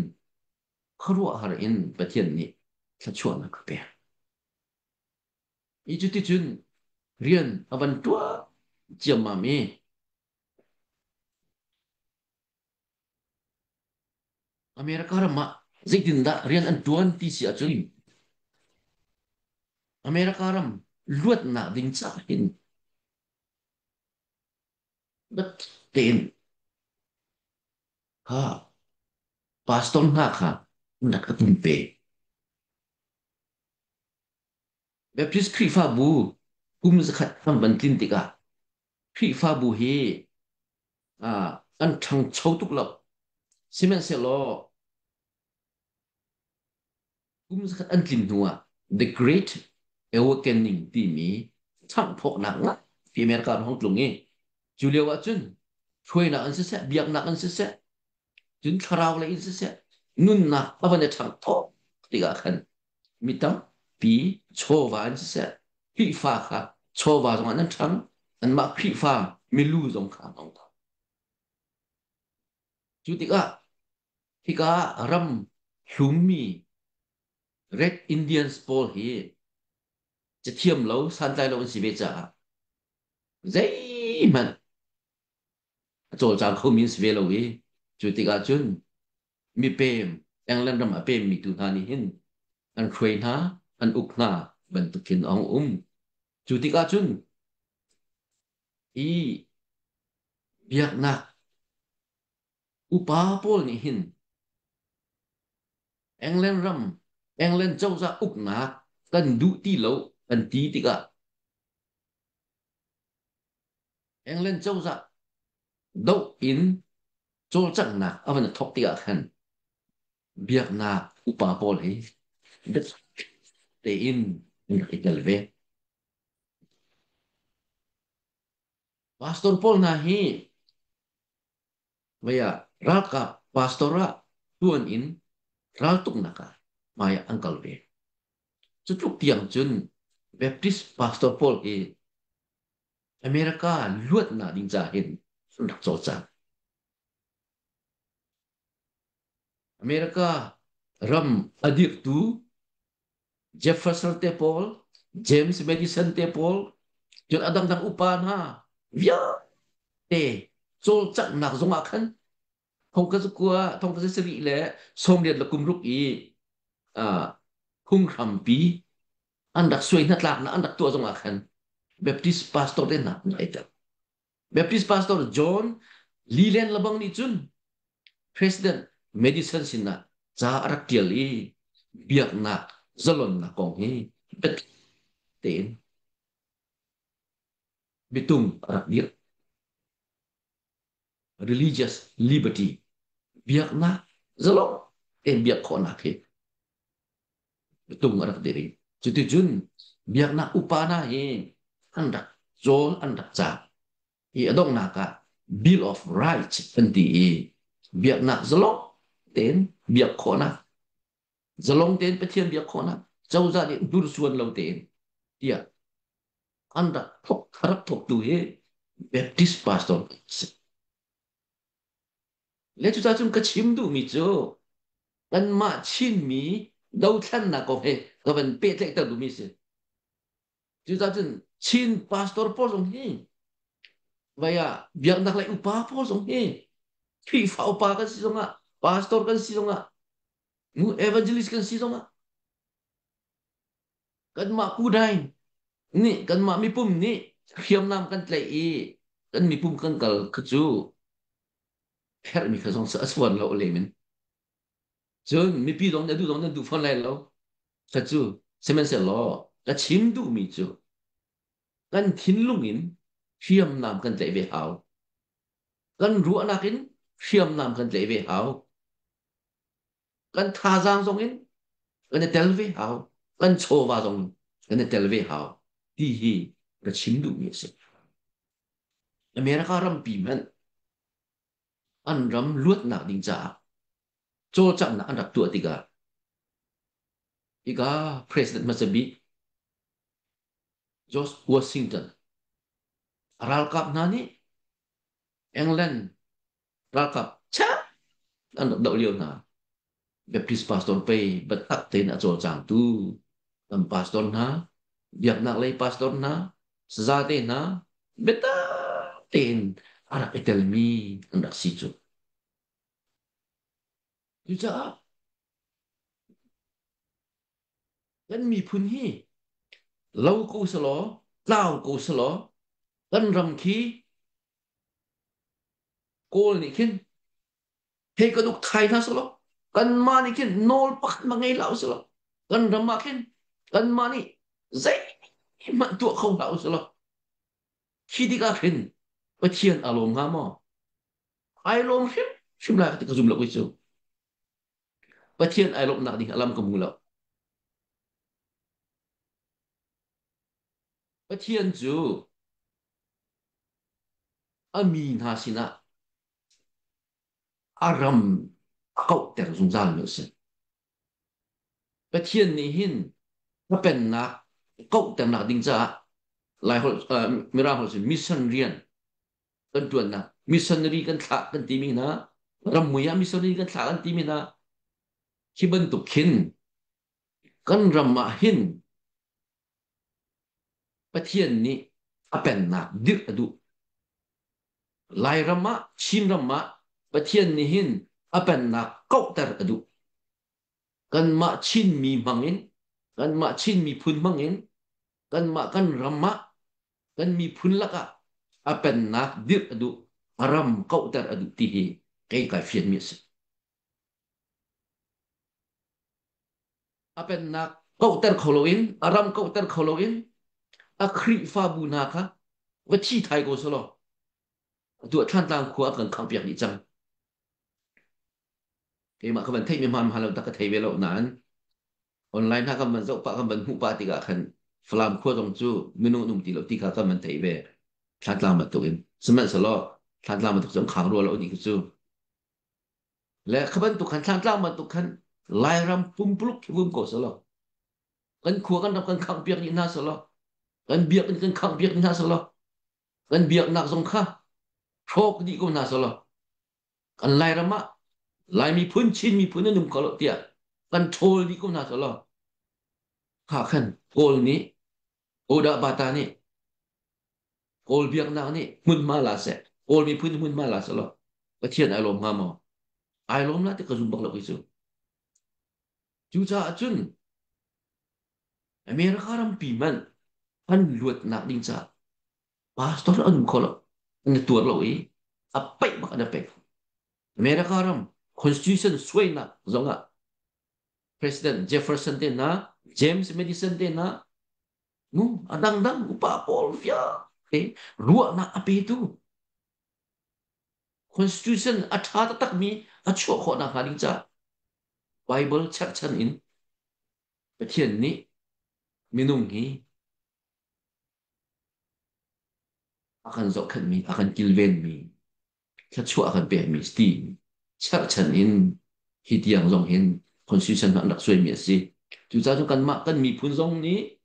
khuaruahhar in Pathian nih thluachuahnak a pek. I cuticun rian a van ṭuan ciammam i America ram ah zeitindah rian an ṭuan ti si ahcun America ram luatnak ding caah hin biatak tein kha pastor hna kha an rak ka tum pe. Baptist Khrihfabu kum zakhat kan van tlin tikah Khrihfabu hi an ṭhangcho tuk lo. Sihmanhsehlaw kum zakhat an tlin hnuah The Great Awakening timi ṭhanghphawknak nganpi America ram hong tlung i cu lio ah cun hruainak in siseh, biaknak in siseh, cun thlarau lei in siseh, nunnak a van i ṭhangthawh tikah khan mi tampi chawva in siseh, Khrihfa kha chawva zongah nan ṭhang, anmah Khrihfa milu zong kha an hong ṭhang. Cu tikah hika ram hlummi Red Indians pawl hi cathiam lo santlai lo an si ve caah zeihmanh a cawlcang khomi an si ve lo i cu tikah cun mipem England ram a pemmi tu hna nih hin an hruai hna, an uk hna. Bantukin a hung um. Cu tikah cun hi biaknak upa pawl nih hin England ram, England cozah uknak kan duh ti lo an ti tikah England cozah doh in cawlcanghnak a van thawk tikah khan biaknak upa pawl hi biatak tein an rak i tel ve. Pastor pawl hna hi vei ah ralkap pastor ah tuan in raltuknak ah hmai ah an kal ve. Cu tluk tiang cun Baptist pastor pawl hi America luatnak ding ca hin an rak cawlcang. America ram a dirhtu Jefferson te pawl, James Madison te pawl, cun a dangdang upa hna vialte cawlcanghnak zong ah khan thong ka kua thong ka sarih le sawmriat le kum ruk i phunghrampi an rak suai hnatlaknak an rak tuah zong ah khan Baptist pastor te hna an rak i tel. Baptist pastor John Leland lebang nih cun President Madison sinah ca a rak ṭial i biaknak zalonnak kong hi biatak tein biatung a rak dirh. Religious liberty biaknak zalong tein biak khawhnak hi biatung a rak dirh i cuticun biaknak upa hna hi an rak cawl an rak caak. Hi a donghnak ah Bill of Rights an ti i biaknak zalong tein biak khawhnak, zalong tein Pathian biak khawhnak, cozah nih hnursuan lo tein tiah an rak thok a rak thawktu hi Baptist pastor a si. Le cucaah cun ka chim duhmi cu kanmah Chinmi dothlennak kong he ka van pehtlaihter duhmi si. Cucaah cun Chin pastor pawl zong hi vai ah biaknak lei upa pawl zong hi Khrihfa upa kan si zongah pastor kan si zongah nu evangelist kan si zongah kanmah kudain nih kanmah mipum nih hriamnam kan tlaih i kan mipum kan kal kha cu herhmi kha zong a suan lo lemin cun mipi zong nih a duh zong nan duh fawn lai lo kha cu sihmanhsehlaw ka chim duhmi cu kan thinlung in hriamnam kan tlaih ve hau kan ruahnak in hriamnam kan tlaih ve hau kan thazaang zong in kan i tel ve hau kan chawva zong kan i tel ve hau ti hi ka chim duhmi a si. America rampi hmanh an ram luatnak ding caah cawlcanghnak an rak tuah tikah hika president hmasa bik George Washington ralkap hna nih England ralkap chak an rak doh lio hna. Baptist pastor pei biatak tein a cawlcangtu kan pastor hna, biaknak lei pastor hna, saza te hna biatak tein a rak i telmi an rak si cu. Cucaah kan miphun hi lo ko selaw, tlau ko selaw, kan ram khi Kawl nih khin hei kan uk thai hna selaw kanmah nih khin nawl pakhat ma ngei hlah usih law kan ram ah khin kanmah nih zeihmanh tuah kho hlah usih law khi tikah khin Pathian aa lawm hnga maw? Ai lawm hrimhrim lai ti ka zum lo kei cu. Pathian ai lawmhnak ding a lam ka hmu lo. Pathian cu a mi hna sinah a ram a kauhter zungzalmi a si. Pathian nih hin a pennak kauhternak ding caah Laiholh Mirang holh cun mission rian kan ṭuannak missionary kan thlah kan timi hna rammui ah missionary kan thlah kan timi hna khi bantuk khin kan ram ah hin Pathian nih a pennak dirh a duh. Lairam ah, Chinram ah Pathian nih hin a pennak kauhter a duh. Kanmah Chinmi hmang in Kanmah Chin miphun hmang in kanmah kan ram ah kan miphun lakah a pennak dirh a duh, a ram kauhter a duh ti hi kei kai fianmi a si. A pennak kauhter kho loin, a ram kauhter kho loin a Khrihfabu hna kha va thi thai ko selaw atu ah Thlantlang khua a kan khangpiak dih cang. Keimah ka van theihmi hmaan hmaan lo tak ka thei ve lo nain online hna kan van zoh pah kan van hmuh pah tikah khan Falam khua zong cu minung an um ti lo ti kha kan van theih ve. Thlantlang bantukin. Sihmanhsehlaw Thlantlang bantuk cu an khang rua lo ni khi cu. Le kha bantuk khan Thlantlang bantuk khan Lairam pumpuluk khi vum ko selaw kan khua kan ram kan khangh piak dih hna selaw kan biakinn kan khangh piak dih hna selaw kan biaknak zong kha hrawk dih ko hna selaw kan Lairam ah Lai miphun Chin miphun an um kho lo tiah kan ṭhawl dih ko hna selaw kha khan Kawl nih Oda Bata nih Kawl biaknak nih hmunhma la seh Kawl miphun hmunhma la selaw Pathian ai lawm hnga maw? Ai lawm la ti ka zum bak lo kei cu. Cucaah cun America rampi hmanh an luatnak ding caah pastor an um kho lo an i tuar lo i a paih bak an i paih. America ram constitution suainak zongah President Jefferson te hna, James Madison te hna, mu a dangdang upa pawl vialte ruahnak a petu constitution a ṭha taktakmi a chuah khawh nakhnga ding caah Bible cherhchan in Pathian nih minung hi a kan zohkhenhmi, a kan kilvenmi, thluachuah a kan pekmi ti cherhchan in hi tiang zong hin constitution an rak suaimi a si. Cucaah cun kanmah kan miphun zong nih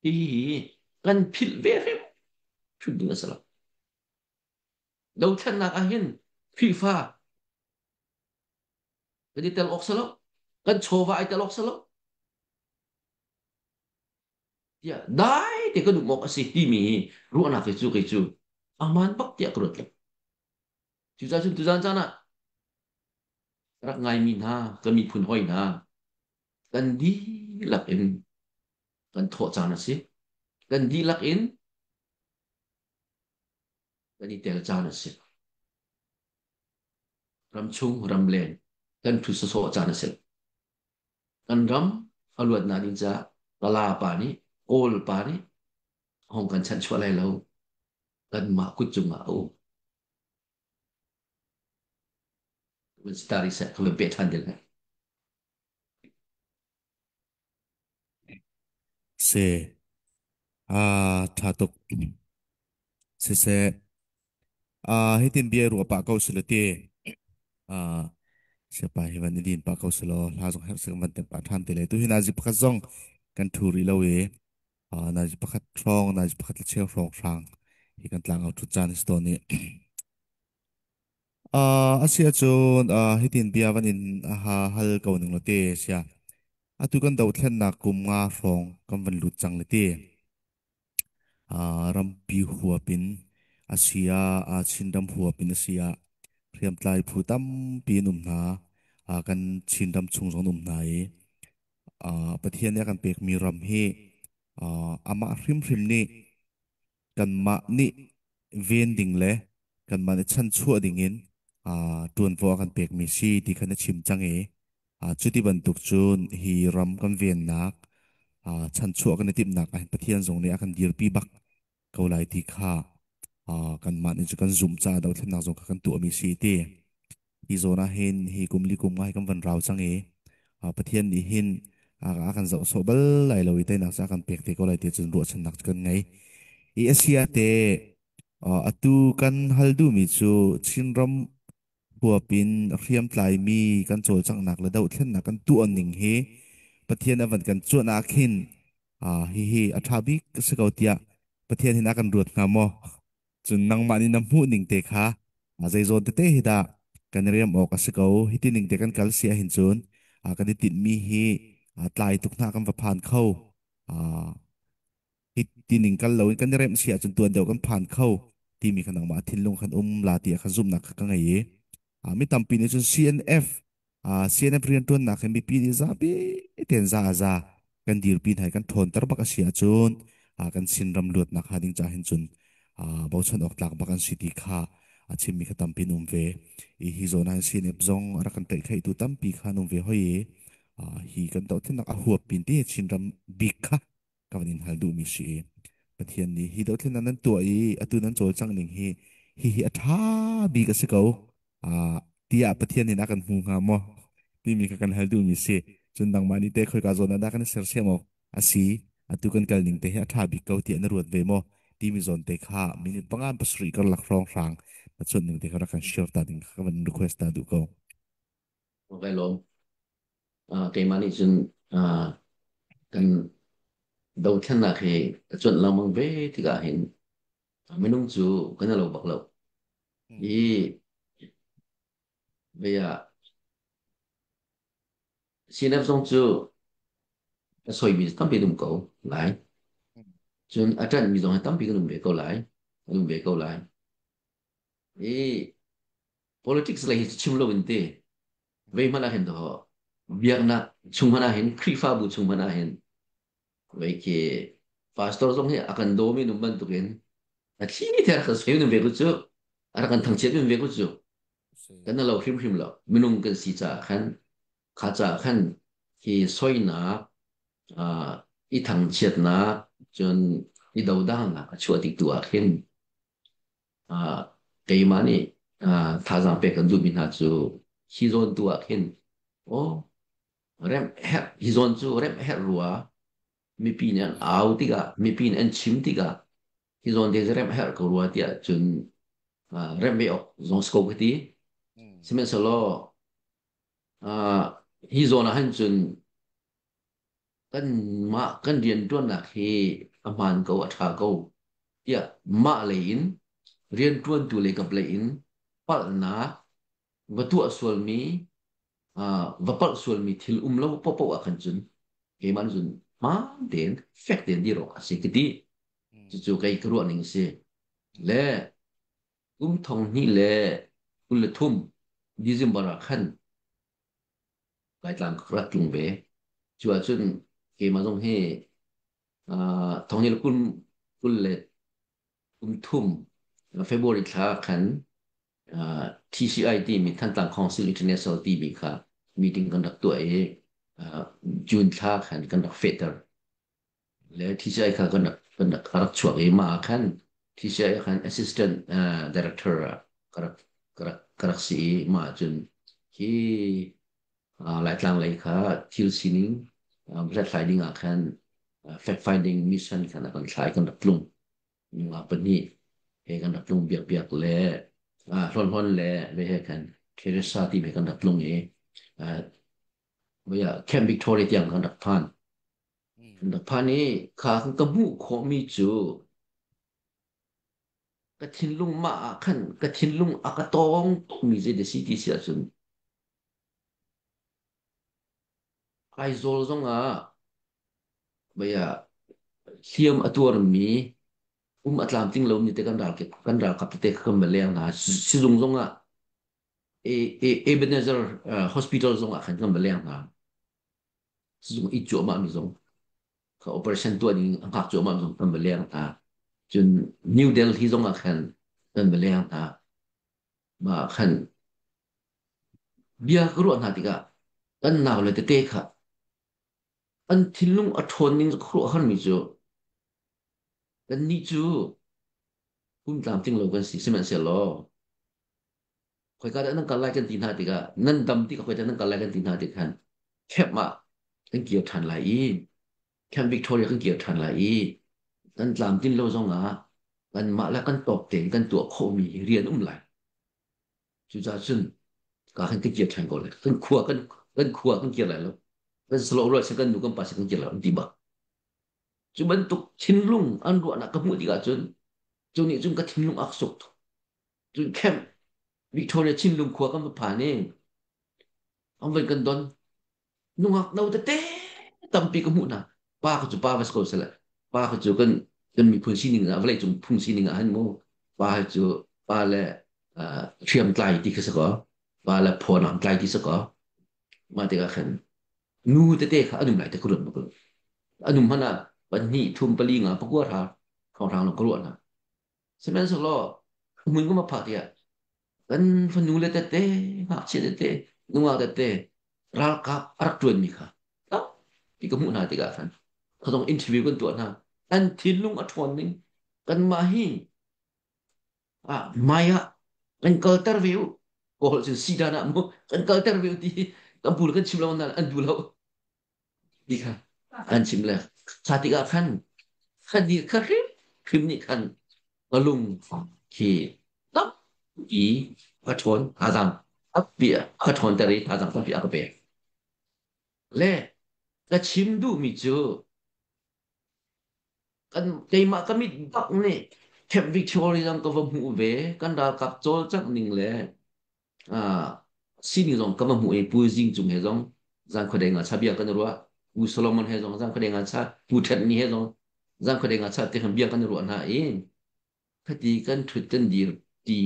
hihi kan philh ve hrim hrim ding a si lo. Dothlennak ah hin Khrihfa kan i tel awk si lo. Kan chawva ai tel awk si lo. Tiah dai te kan um awk a si timi hi ruahnak hi cu kei cu aman bak tiah ka ruat lo. Cucaah cun tuzaan caan ah rak ngaimi hna, ka miphun hawi hna, kan dihlak in kan thawh caan a si. Kan dihlak in kan i tel caan a si. Ramchung ramleng kan ṭhu sawsawh caan a si. Kan ram a luatnak ding caah Kala pa nih Kawl pa nih hong kan chanhchuah lai lo. Kanmah kut cungah a um. Stari seh ka van peh ṭhan ding. Si. Ah, ṭha tuk. Siseh, ah, hitin bia ruah pah ko sila ti. Ah, siapa hi van i din pah ko selaw hla zong herh sik van tem pah ṭhan te le tu hi nazi pakhat zong kan ṭhu rih lo i ah, nazi pakhat hrawng nazi pakhat le cheu hrawng hrang hi kan tlang au ṭhut caan si tawn i Ah, a si ahcun ah, hitin bia van in ha hal ko ning law te sia. Atu kan dothlennak kum nga hrawng kan van lut cang le ti. Rampi huap in a si ah, Chinram huap in a si ah hriamtlai phu tampi an um hna. Kan Chinram chung zong an um hna i Pathian nih a kan pekmi ram hi amah hrimhrim nih kanmah nih ven ding le kanmah nih chanchuah ding in ṭuanvo a kan pekmi si ti kha na chim cang i cuti bantuk cun hi ram kan vennak chanchuah kan i timhnak ah hin Pathian zong nih a kan dirpi bak ko lai ti kha kanmah nih cu kan zumh caah dothlennak zong kha kan tuahmi si ti. Hi zawn ah hin hi kum li kum ngai kan van rau cang i Pathian nih hin a kan zoh sawh bal lai lo i teinak cu a kan pek te ko lai ti cun ruahchannak cu kan ngei. I asia te atu kan hal duhmi cu Chinram huap in hriamtlaimi kan cawlcanghnak le dohthlennak kan tuah ning hi Pathian a van kan cuanh ah khin hihi a ṭha bik a si ko tiah Pathian hin a kan ruat hnga maw? Cun nangmah nih na hmuh ning te kha zeizawn tete hi dah kan i riam awk a si ko. Hiti ning te kan kal si ahhin cun kan i tinhmi hi tlai tuk hna kan va phan kho. Hi tining kal loin kan i remh si ahcun tuan deuh kan phan kho timi kha nangmah thinlung khan um la ti kha zumhnak kha ka ngei i mi tampi nih cun CNF CNF rianṭuannak hi mipi nih zapi tein za a za. Kan dirpi hna i kan ṭhawnter bak a si ahcun kan Chinram luatnak hnga ding caah hin cun bochan awk tlak bak an si ti kha a chimmi kha tampi an um ve. I hi zawn ah hin CNF zong a rak kan tlaihkhaitu tampi kha an um ve hoi i hi kan dohthlennak a huap pin ti Chinram bik kha ka van in hal duhmi si i Pathian nih hi dohthlennak nan tuah i atu nan cawlcangh ning hi hihi a ṭha bik a si ko tiah Pathian nih a kan hmu hnga maw timi kha kan hal duhmi si. Cun nangmah nih teh khoika zawn ah dah kan i sersiam awk a si? Atu kan kal ning te hi a ṭha bik ko tiah na ruat ve maw? Timi zawn te kha minute panga pasarih karlak hrawnghrang na chawnh ning te kha rak kan share ta ding kha ka van request ta duh ko. Kai lawm. Keimah nih cun kan dothlennak hi ka cuanh lengmang ve tikah hin minung cu kan i lo bak lo. I vei ah CNF zong cu a soimi tampi an um ko lai. Cun a ṭanhmi zong hi tampi kan um ve ko lai. An um ve ko lai. I politics lei hi chim lo in ti vei hmanh ah hin biaknak chung hmanh ah hin Khrihfabu chung hmanh ah hin vei khi pastor zong hi a kan dawmi num bantukin a thli te rak kan soi num ve ku cu a rak kan thangchiat num ve ku cu kan lo hrimhrim lo minung kan si caah khan kha caah khan hi soinak i thangchiatnak cun i dodalnak a chuah tik tu ah khin keimah nih thazaang pek kan duhmi hna cu hi zawn tu ah khin aw remh herh hi zawn cu remh herh rua mipi nih an au tikah mipi nih an chim tikah hi zawn te cu remh herh ko rua tiah cun remh ve awk zong si ko ka ti. Sihmanhsehlaw hi zawn ah hin cun kanmah kan rianṭuannak hi a hmaan ko, a ṭha ko tiah mah lei in rianṭuantu lei kap lei in palhnak va tuah sualmi va palh sualmi thil um lo paohpaoh ah khan cun keimah nih cun hmaan tein fek tein dir awk a si ka ti. Cucu kei ka ruah ning a si. Le kum 2023 December ah khan Laitlang ka rak tlung ve. Cu ahcun keimah zong hi thonghni le kul, kul le kum thum February thla khan TCI timi Thantlang Council International timi kha meeting kan rak tuah i June thla khan kan rak fehter. Le TCI kha kan rak a rak chuak i mah ah khan TCI ah khan assistant director ah ka rak si i mah ahcun hi Laitlang lei kha thil sining hlathlai ding ah khan fact finding mission khan a kan thlai kan rak tlung. Nungak pahnih he kan rak tlung Biak Biak le Hlawn Hlawn le ve he khan Teresa ti he kan rak tlung i Camp Victoria tiang kan rak phan. Kan rak phan i kha kan ka hmuh khawhmi cu ka thinlung mah ah khan ka thinlung a ka tawng tukmi zei dah si ti si ahcun Aizawl zong ah baya hliam a tuarmi um a tlamtling lomi te kan ralkap tete kha kan va leng hna. Sizung zong ah Ebenezer Hospital zong ah khan kan va leng hna. Sizung i cuahmah mi zong kha operation tuah ding a hngak cuahmah mi zong kan va leng hna. Cun New Delhi zong ah khan kan va leng hna. Mah khan bia ka ruah hna tikah kan naule tete kha an thinlung a ṭhawn ning khuaruahharmi cu kannih cu pum tlamtling lo kan si sihmanhsehlaw khoika dah nan kal lai kan ti hna tikah nan dam tikah khoika nan kal lai kan ti hna tik khan camp ah kan kir ṭhan lai i Camp Victoria kan kir ṭhan lai i kan tlamtlin lo zongah kanmah le kan tawk tein kan tuah khawhmi rian um lai. Cucaah cun ka khan kan kir ṭhan ko lai. Kan khua kan kir lai lo. Kan salo rual sin kan nu kan pa sin kan kir lai an ti bak. Cu bantuk thinlung an ruahnak ka hmuh tikah cun cu nih cun ka thinlung a suk tuk. Cun Camp Victoria Chinlung khua kan va phan i an van kan don. Nungak no tete tampi ka hmuh hna. Pa ka cu pa va si ko seh pa ka cu kan miphun sining ah vawleicung phung sining ah hin mu pa cu pa le hriamtlai ti kha si kaw pa le phawnam tlai ti si kaw mah tikah khan nu tete kha an um lai te ka ruat bak lo. Anum hmanh ah pahnih thum pali nga pakua hra hrawnghrang lawng ka ruah hna. Sihmanhsehlaw hmun ka ma phak tiah kan fanu le tete ngakchia tete nungak tete ralkap a rak ṭuanmi kha tampi ka hmuh hna tikah khan khazong interview kan tuah hna. An thinlung a ṭhawn ning kanmah hi ah mai ah kan kalter ve u kawl cun sidan ah mu kan kalter ve u ti kan pu le kan chim lo na an duh lo ti kha an chim le sa tikah khan khan ni kha hrim hrim nih khan ka lung khi tampi ka ṭhawn thazaang tampi ka ṭhawnter i thazaang tampi a ka pek le ka chim duhmi cu Kan keimah ka mit bak nih Camp Victoria zong ka va hmuh ve. Kan ralkap cawlcangh ning le sining zong ka va hmuh i Pu Zing Cung he zong zan khuadei ngacha bia kan i ruah. Pu Solomon he zong zan khuadei ngacha, Pu Ṭhet Ni he zong zan khuadei ngacha ti khan bia kan i ruah hna i khati kan ṭhut kan dir ti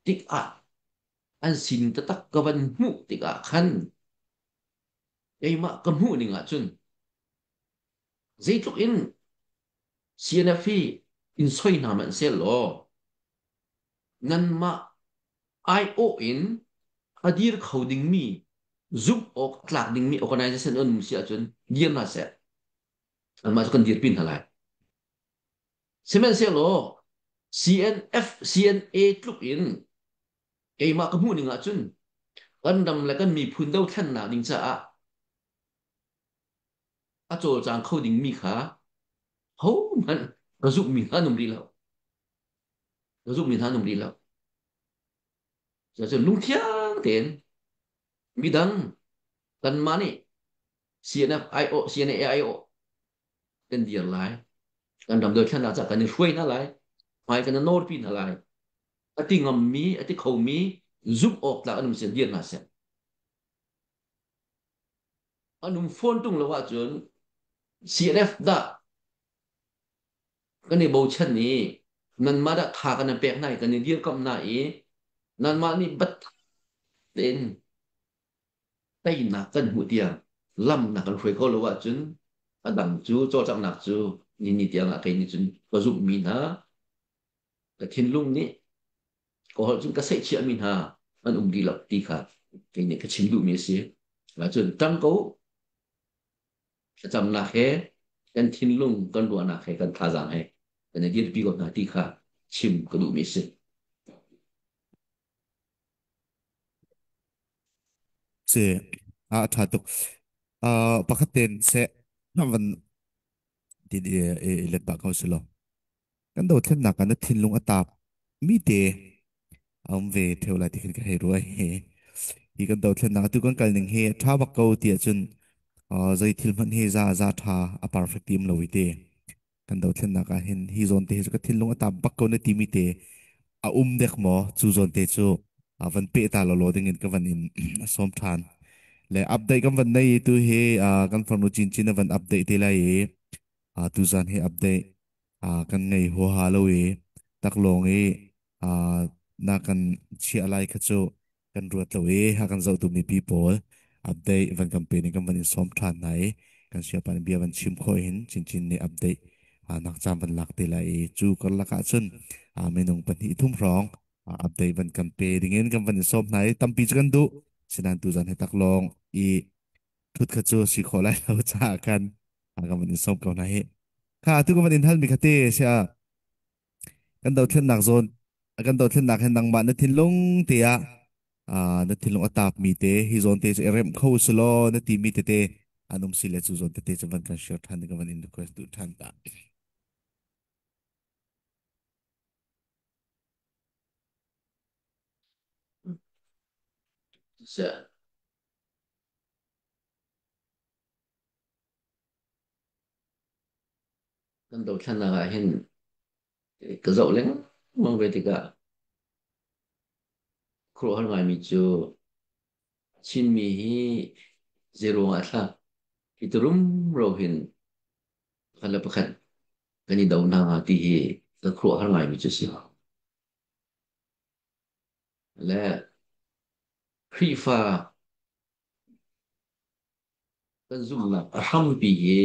tikah an sining taktak ka van hmuh tikah khan keimah ka hmuh ning ahcun Zeitluk in CNF hi in soi hna hmanh sehlaw nanmah aiawh in a dir kho dingmi zumh awk a tlak dingmi organization an um si ahcun dir hna seh. Anmah cu kan dirpi hna lai. Sihmanhsehlaw CNF, CNA tluk in keimah ka hmuh ning ahcun kan ram le kan miphun dothlennak ding caah a cawlcang kho dingmi kha hohmanh ka zumhmi hna an um rih lo. Ka zumhmi hna an um rih lo. Cuacun lungthiang tein midang kanmah nih CNF IO, CNA IO kan dir lai. Kan ram dothlennak caah kan i hruai hna lai. Hmai kan i nawrpi hna lai. A ti ngammi, a ti khomi zumh awk tlak an um sin dir hna seh. An um fawn ṭung lo ahcun CNF dah kan i bochan i nanmah dah tha kan i pek hna i kan i dirkamh hna i nanmah nih bat tein teinak kan hmuh tiang lam na kan hruai kho lo ahcun a dang cu cawlcanghnak cu ni ni tiang ah kei nih cun ka zumhmi hna ka thinlung nih ka holh cun ka seihchiahmi hna an um dih lo ti kha kei nih ka chim duhmi a si. Cun ṭang ko thlacamnak he kan thinlung kan ruahnak he kan thazaang he kan i dirpi ko hna ti kha chim ka duhmi a si. Si a ṭha tuk. Pakhat ten seh van tin i let pah ko si law. Kan dothlennak ah na thinlung a taap mi te a um ve theo lai ti khin ka hei ruai. Hi kan dothlennak atu kan kal ning hi a ṭha bak ko ti ahcun zei thil hmanh hi za za ṭha a perfect ti um lo i te. Kan dothlennak ah hin hi zawn te hi cu ka thinlung a taap bak ko na ti mi te a um dek maw cu zawn te cu van peh ta lawlaw ding in ka van in sawm ṭhan. Le update kan van nei i tu hi kan farnu cincin a van update te lai i tuzan hi update kan ngei huaha lo i taklawng i na kan chiah lai kha cu kan ruat lo i ha kan zohtu mipi pawl update van kan pe ning kan van in sawm ṭhan hna i kan siapan bia van chim khawh hin chinchin nih update nak caan van lak te lai i cu karlak ah cun minung pahnih thum hrawng update van kan pe dingin kan van in sawm hna i tampi cu kan duh sinain tuzan hi taklawng i thut kha cu si khawh lai lo caah khan kan van in sawm ko hna hi kha tu kan van in halmi kha te sia kan dothlennak zawn kan dothlennak hin nangmah na thinlung te ah na thinlung a taap mi te hi zawn te cu i remh kho selaw na ti mi tete an um si le cu zawn tete cu van kan share than kan van in request duh than ta. Seh. Kan dothlennak ah hin ka zoh lengmang ve tikah khuaruahhar ngaimi cu Chinmi hi zeiruang ah thla hi ti rumro hin pakhat le pakhat kan i do hna hnga ti hi ka khuaruahhar ngaimi cu a si. Le Khrihfa kan zumhnak a hrampi hi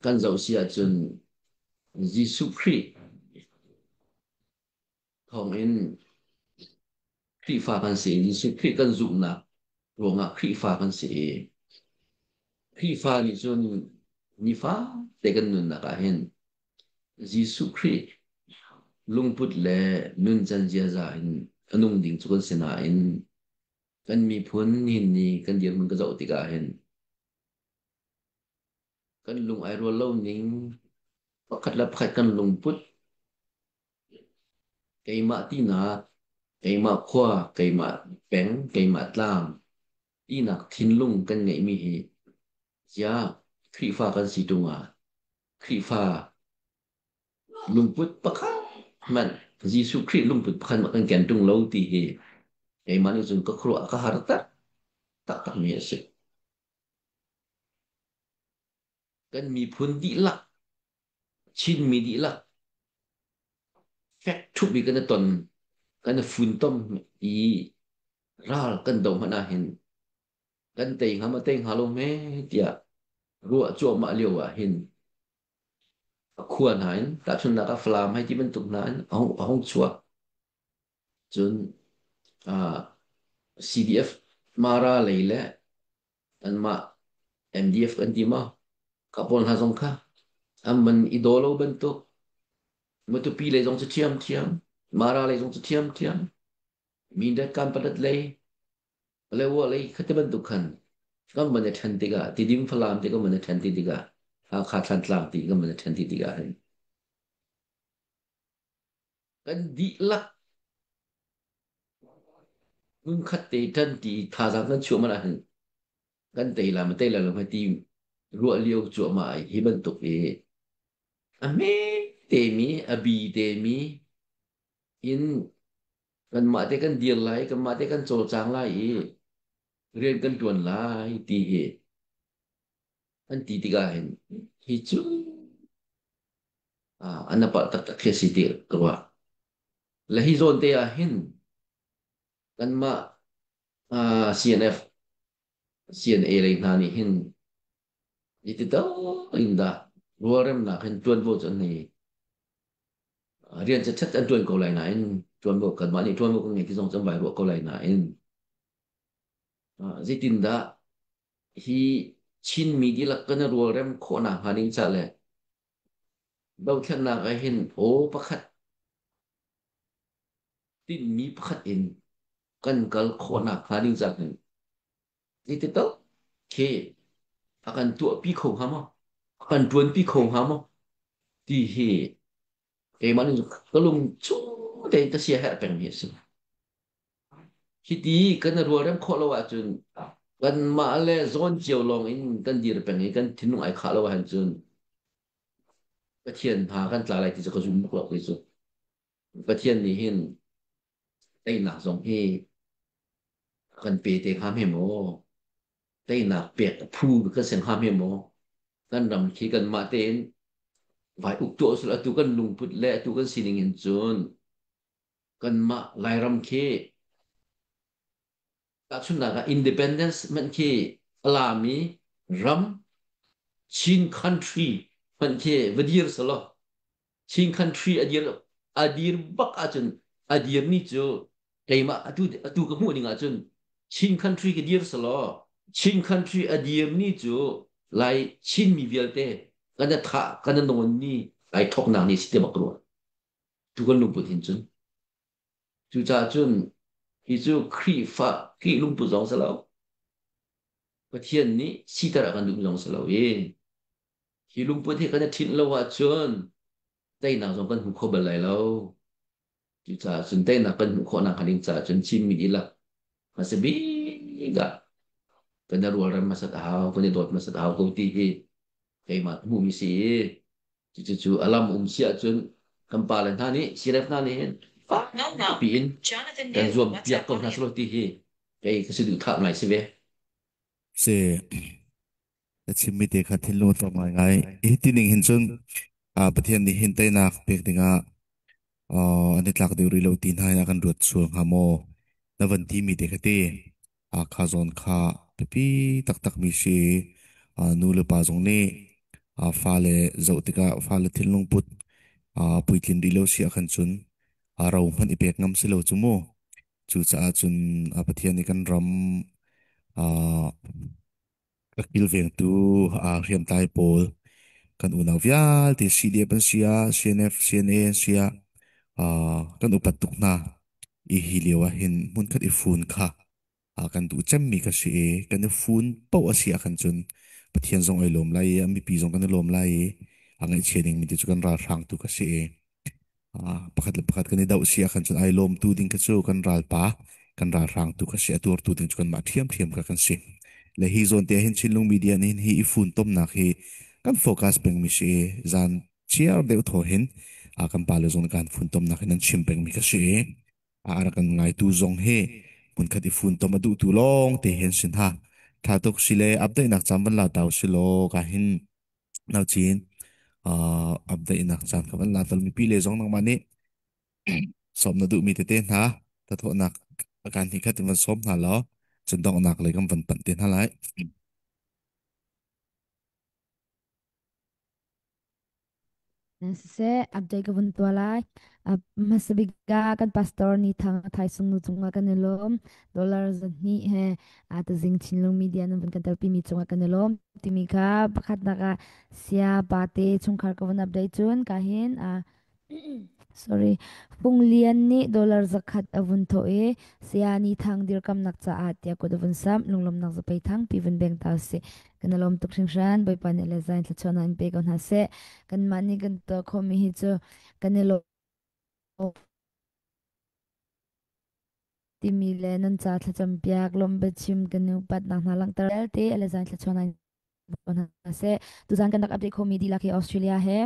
Kan zoh si ahcun Jesuh Khrih thawngin Khrihfa kan si i Jesuh Khrih kan zumhnak ruangah Khrihfa kan si i Khrihfa nih cun nifate kan nunnak ah hin Jesuh Khrih lungput le nuncan ziaza in a nung ding cu kan si nain kan miphun nihin ni kan dirhmun ka zoh tikah hin kan lung ai rual lo ning pakhat le pakhat kan lungput keimah tinak keimah khua keimah peng keimah tlang tinak thinlung kan ngeihmi hi ziah Khrihfa kan si ṭung ah Khrihfa lungput pakhat hmanh Jesuh Khrih lungput pakhat hmanh kan ken ṭung lo ti hi keimah nih cun ka khuaruah ka har tak taktakmi a si. Kan miphun dihlak, Chinmi dihlak fek ṭhup i kan i ton, kan i funtom i ral kan do hmanh ahhin kan tei hnga maw tei hnga lo hme tiah ruah cuahmah lio ah hin a khua hna in tahchunhnak ah Falam hei ti bantuk hna in a hung chuak. Cun CDF Mara lei le anmah MDF kan ti maw kha pawl hna zong kha an man i daw lo bantuk Matupi lei zong cu ṭhiamṭhiam Mara lei zong cu ṭhiamṭhiam Mindat Kanpalet lei Paletwa lei khati bantuk khan kan van i ṭhen tikah Tidim Falam ti kan van i ṭhen ti tikah Hakha Thlantlang ti kan van i ṭhen ti tikah hin kan dihlak hmunkhat te ṭan ti thazaang kan chuah man ahhin kan tei la ma tei la lo ti ruah lio cuahmah ai hi bantuk i a hme temi a bi temi in kanmah te kan dir lai kanmah te kan cawlcang lai i rian kan ṭuan lai ti hi an ti tikah hin hi cu an apalh taktak khi a si ti ka ruah. Le hi zawn te ah hin kanmah CNF, CNA lei hna nih hin iti to in dah rualremnak hin ṭuanvo cu an nei. Rian chatchat an ṭuan ko lai nain ṭuanvo kanmah nih ṭuanvo kan ngei ti zong cu an vai ruah ko lai nain zeitindah hi Chinmi dihlak kan i rualrem khawhnak hnga ding ca le dothlennak ah hin aw pakhat tinhmi pakhat in kan kal khawhnak hnga ding ca hin zeiti tal khi a kan tuahpi kho hnga maw? A kan ṭuanpi kho hnga maw? Ti hi keimah nih ka lung chung tein ka sia herh pengmi a si. Hiti kan i rualrem khawh lo ahcun kanmah le zawn cio lawng in kan dir peng i kan thinlung ai khah lo ahcun Pathian hna kan tla lai ti cu ka zum bak lo kei cu. Pathian nih hin teinak zong hi a kan pe te hnga hme maw? Teinak pek a phu kan si hnga hme maw? Kan ram khi kanmah tein vai uk tuah usih atu kan lungput le atu kan sining hin cun kanmah Lairam khi tahchunhnak ah independence hmanh khi a lami ram Chin country hmanh khi va dir selaw Chin country a dir bak ahcun a dirmi cu keimah atu ka hmuh ning ahcun Chin country ka dir selaw Chin country a dirmi cu Lai Chinmi vialte kan i thah kan i nawnmi ai thawknak ni si te bak rua tu kan lungput hin cun. Cucaah cun hi cu Khrihfa Khrih lungput zong si lo. Pathian nih siter a kan duh zong si lo i hi lungput hi kan i ṭhinh lo ahcun teinak zong kan hmu kho bal lai lo. Cucaah cun teinak kan hmuh khawhnak hnga ding caah cun Chinmi dihlak hmasa bik ah kan i rualrem hmasat a hau, kan i dawt hmasat a hau ko ti hi keimah hmuhmi si i cucu a lam um si ahcun kan pale hna nih CRF hna nih hin fakpi in kan zuam piak ko hna selaw ti hi kei ka si duh thah ngai si ve. Si na chimmi te kha thinlung a tlawm ngaingai. Hi tining hin cun Pathian nih hin teinak pek dingah an i tlak deuh rih lo ti hna in a kan ruat sual hnga maw? Na van timi te kha ti. Kha zawn kha biapi taktakmi si. Nu le pa zong nih Fale zoh tikah fale thinlung put puitlin rih lo si ahkhan cun ro hmanh i pek ngam si lo cu mu. Cucaah cun Pathian nih kan ram a kilvengtu hriamtlai pawl kan unau vialte CDF an si ah CNF, CNA an si ah kan upat tuk hna. I hi lio ah hin hmunkhat i fun kha kan duh cemmi ka si i kan i fun paoh a si ahkhan cun Pathian zong ai lawm lai i a mipi zong kan i lawm lai i a ngaihchia dingmi ti cu kan ralhrang tu ka si i pakhat le pakhat kan i doh si ahkhan cun ai lawmtu ding kha cu kan ralpa kan ralhrang tu kha si a tuartu ding cu kanmah ṭhiamṭhiam kha kan si. Le hi zawn te hin Chinlung Media nih hin hi i funtomnak hi kan focus pengmi si i zan chiar deuh thaw hin kan pale zong kan funtomnak hin an chim pengmi kha si i a rak kan ngaitu zong hi hmunkhat i funtom a duhtu lawng te hin sin ha. Tha tuk si le update nak cam van la tau si law ka hin naucin update nak caan ka van la tal mipi le zong nangmah nih sawm na duhmi tete hna thathawhnak kan hi khat in van sawm hna law cun donghnak lei kan van panh te hna lai. Siseh, update ka vun tuah lai. Hmasa bik ah kan pastor ni thang thaisung nu cungah kan i lawm. Dollar zahnih he tazing Chinlung media nan vun kan telpi mi cungah kan i lawm. Timi kha pakhatnak ah sia pa te chungkhar ka vun update cun ka hin Sorry. Fung Lian nih dollar 100 a vun thawh i Saya Ni Thang dirkamnak caah tiah kut a vun samh. Lunglawmhnak zapei thangpi vun beng ta usih. Kan i lawm tuk hringhran. Bawipa nih le zain thluachuahnak in pe ko hna seh. Kanmah nih kan tuah khawhmi hi cu kan i lawm timi le nan ca thlacam piak lawmh biachim kan i upatnak hna langhter vialte le zain thluachuahnak in hna seh. Tuzan kan rak update khomi dihlak hi Australia he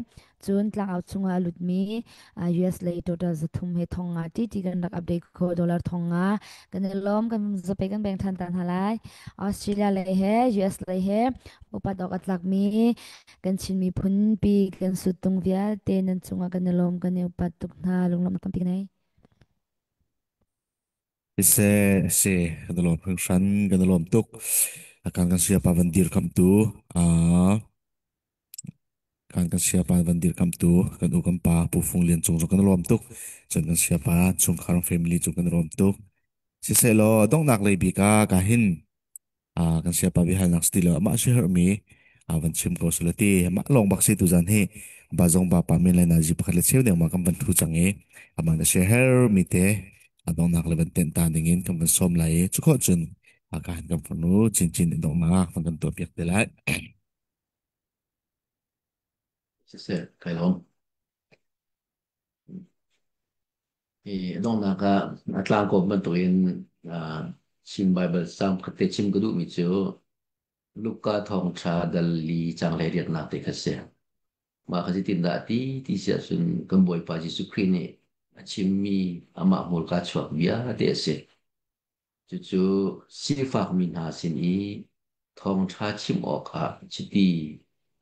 cun tlangau chungah a lutmi US lei total 300 he 500 tti kan rak update kho dollar 500 kan i lawm kan zape kan beng than ta hna lai. Australia lei he US lei he upat awk a tlakmi kan Chin miphun pi kan suttung vialte nan cungah kan i lawm kan i upat tuk hna lunglawmhnak tampi ka nei. Siseh, si, kan i lawm hringhran, kan i lawm tuk. Akan kan siapa van dirkamtu, kan kan siapa van dirkamtu, kan u kan pa Pu Fung Lian Cung zong kan i lawm tuk. Cun kan siapa chungkhar family cung kan i lawm tuk. Siseh law donghnak lei bik ah ka hin kan siapa biahalnak si lo amah si herhmi van chim ko sula ti amah lawng bak si tu zan hi ba zong ba pa men lai na ji pakhat le cheu deng ma kan van thu cang i amah na share her mi te adongnak le van ten ta ding in kan van som lai i chu kho cun ka han kan fanu chin chin dongnak van kan tuah piak te lai. Siseh, kai lawm. Hi donghnak ah a tlangkawm bantukin Chin Baibal caang pakhat te chim ka duhmi cu Luka thawngṭha dal li caang 18nak te kha a si. Mah kha zeitindah a ti ti si ahcun kan Bawipa Jesuh Khrih nih a chimmi amah hmurka chuak bia te a si. Cucu sifakmi hna sin i thawngṭha chim awkah chiti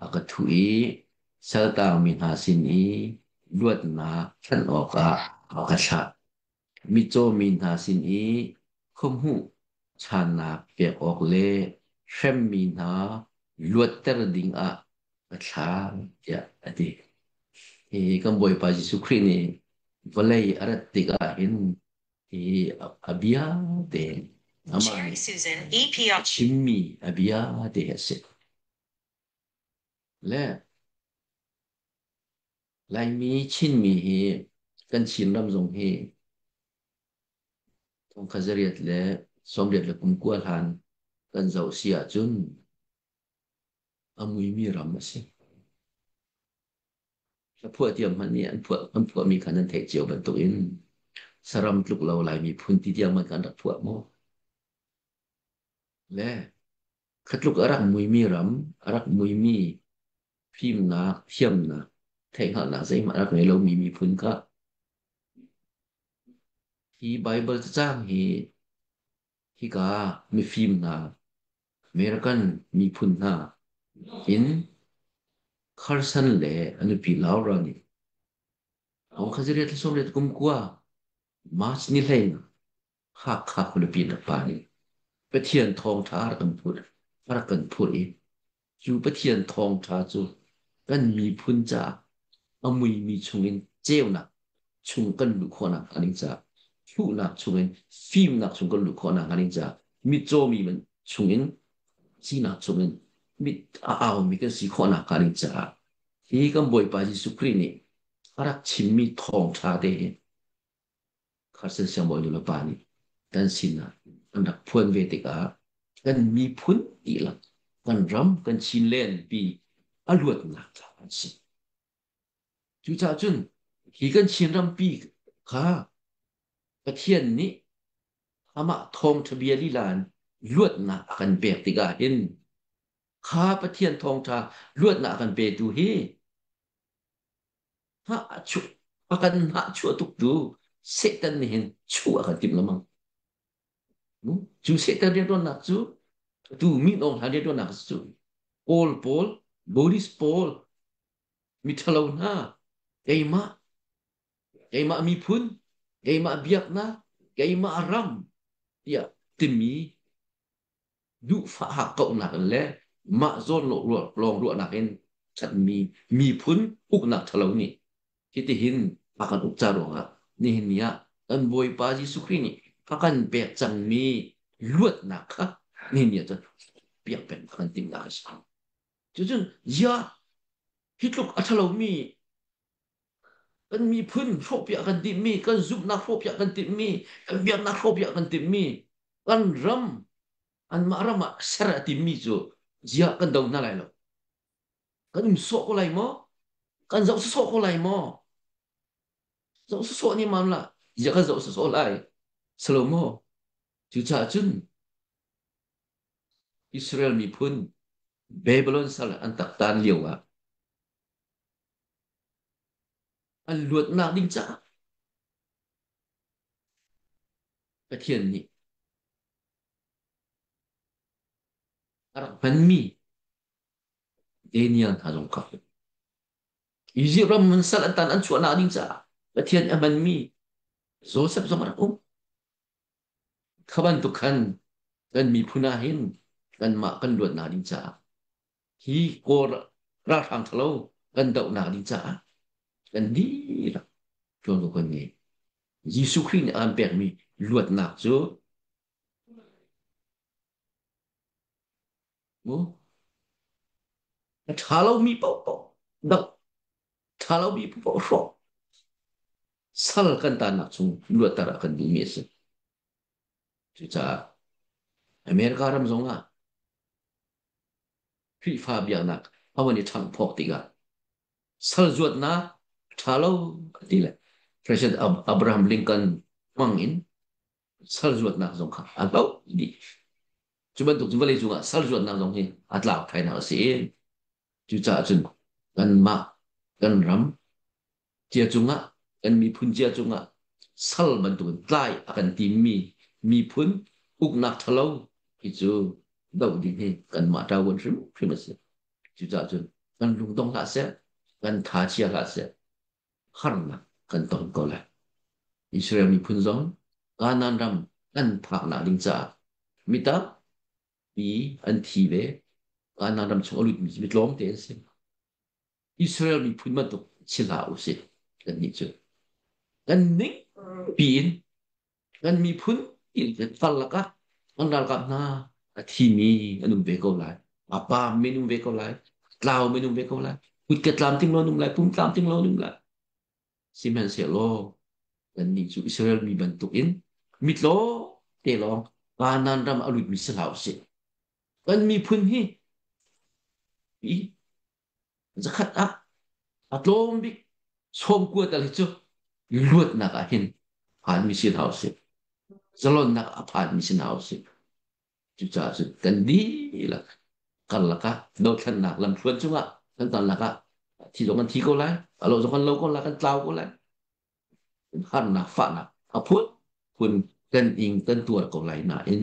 a ka thuh i saltangmi hna sin i luatnak thanh awkah a ka thlah. Mitcaw mi hna sin i khuahmuh ṭhannak pek awk le hremmi hna luatter dingah ka thlah, tiah a ti. Hihi kan Bawipa Jesuh Khrih nih vawlei a rat tikah hin hi a bia te amah nih a chimmi a bia te hi a si. Le Laimi Chinmi hi kan Chinram zong hi 1889 hlan kan zoh si ahcun a muimi ram a si. Hlaphuah tiang hmanh nih an phuahmi kha nan theih cio bantukin saram tluk lo Lai miphun ti tiang hmanh kan rak phuah maw? Le kha tluk a rak muimi ram, a rak muimi fimnak, thiamnak, theihhngalhnak zeihmanh a rak ngei lomi miphun kha hi Baibal cacang hi hika mifim hna American miphun hna in Carson le a nupi Laura nih 1929 March ni 14 Hakha khualipi in rak phan i Pathian thawngṭha a rak kan phurh i cu Pathian thawngṭha cu Kan miphun caah a muimi chungin ceunak chung kan luh khawhnak hnga ding caah, hluhnak chungin fimnak chung kan luh khawhnak hnga ding caah, mitcawmi chungin sinak chungin mit a aumi kan si khawhnak hnga ding caah hi kan Bawipa Jesuh Khrih nih a rak chimmi thawngṭha te hi Carson siangbawi nulepa nih kan sinah an rak phuan ve tikah kan miphun dihlak kan ram kan Chinland pi a luatnak tlak an si. Cucaah cun hi kan Chinram pi kha Pathian nih amah thawngṭha bia lila in luatnak a kan pek tikah hin kha Pathian thawngṭha luatnak a kan petu hi a kan hnahchuah tuktu Satan nih hin chuah a kan timh lengmang. Cu Satan rianṭuannak cu tu min Aung Hlaing rianṭuannak cu Kawl pawl, Buddhist pawl, miṭhalo hna, keimah, keimah miphun, keimah biaknak, keimah ram tiah timi duhfah hakkauhnak in le mah zawn lawng ruahnak in chanmi miphun uknak ṭhalo nih hitihin a kan uk ca ruangah nihin ni ah kan Bawipa Jesuh Khrih nih a kan pek cangmi luatnak kha nihin ni ah cun piak peng a kan timhnak a si. Cucun ziah hi tluk a ṭhalomi kan miphun hrawhpiak kan timhmi, kan zumhnak hrawhpiak kan timhmi, kan biaknak hrawhpiak kan timhmi, kan ram anmah ram ah ser a timmi cu ziah kan do hna lai lo. Kan um sawh ko lai maw? Kan zoh sawh ko lai maw? Zoh sawh ni mam lah. Ziah kan zoh sawh lai? Salomo. Cucaah cun Israel miphun Babylon sal an taktan lio ah an luatnak ding caah Pathian nih a rak hmanmi Daniel hna zong kha Izipt ram man sal an tan an chuahnak ding caah Pathian a hmanmi Joseph zong a rak um. Kha bantuk khan kan miphun ah hin kanmah kan luatnak ding caah hi Kawl ralhrang ṭhalo kan dohnak ding caah kan dihlak ṭuanvo kan ngei. Jesuh Khrih nih a kan pekmi luatnak cu mu a ṭha lomi paohpaoh doh, ṭha lomi paohpaoh hrawh, sal kan tannak chung luatter a kan duhmi a si. Cucaah America ram zongah Khrihfa biaknak a van i ṭhanghphawk tikah sal zuatnak ṭha lo a ti le President Abraham Lincoln hmang in sal zuatnak zong kha a hloh dih. Cu bantuk cu vawlei cungah sal zuatnak zong hi a tlau thainak a si i cucaah cun kanmah kan ram cia cungah kan miphun cia cungah sal bantukin tlai a kan timmi miphun uknak ṭhalo hi cu doh ding hi kanmah ṭavuan hrimhrim a si. Cucaah cun kan lungdong hlah seh, kan tha chia hlah seh, harnak kan ton ko lai. Israel miphun zong Kanaan ram an phaknak ding caah mi tampi an thi ve. Kanaan ram chung a lutmi cu mi tlawmte an si. Israel miphun bantuk si hlah u sih kannih cu. Kan ning piin kan miphun in karlak ah kan ralkap hna a thimi an um ve ko lai. A paam men um ve ko lai. Tlau men um ve ko lai. Kut ke tlam ting lo um lai, pum tlam ting lo um lai. Sihmanhsehlaw kannih cu Israel mi bantukin mitlaw te lawng Kanaan ram a lutmi si hlah usih. Kan miphun hi i zakhat ah a tlawm bik sawmkua tal hi cu luatnak ah hin phanmi si hna usih. Zalonnak ah a phanmi si hna usih. Cucaah cun kan dihlak karlak ah dothlennak lamthluan cungah kan karlak ah thi zong kan thi ko lai, a lo zong kan lo ko lai, kan tlau ko lai. Harnak fahnak a phun phun kan ing kan tuar ko lai nain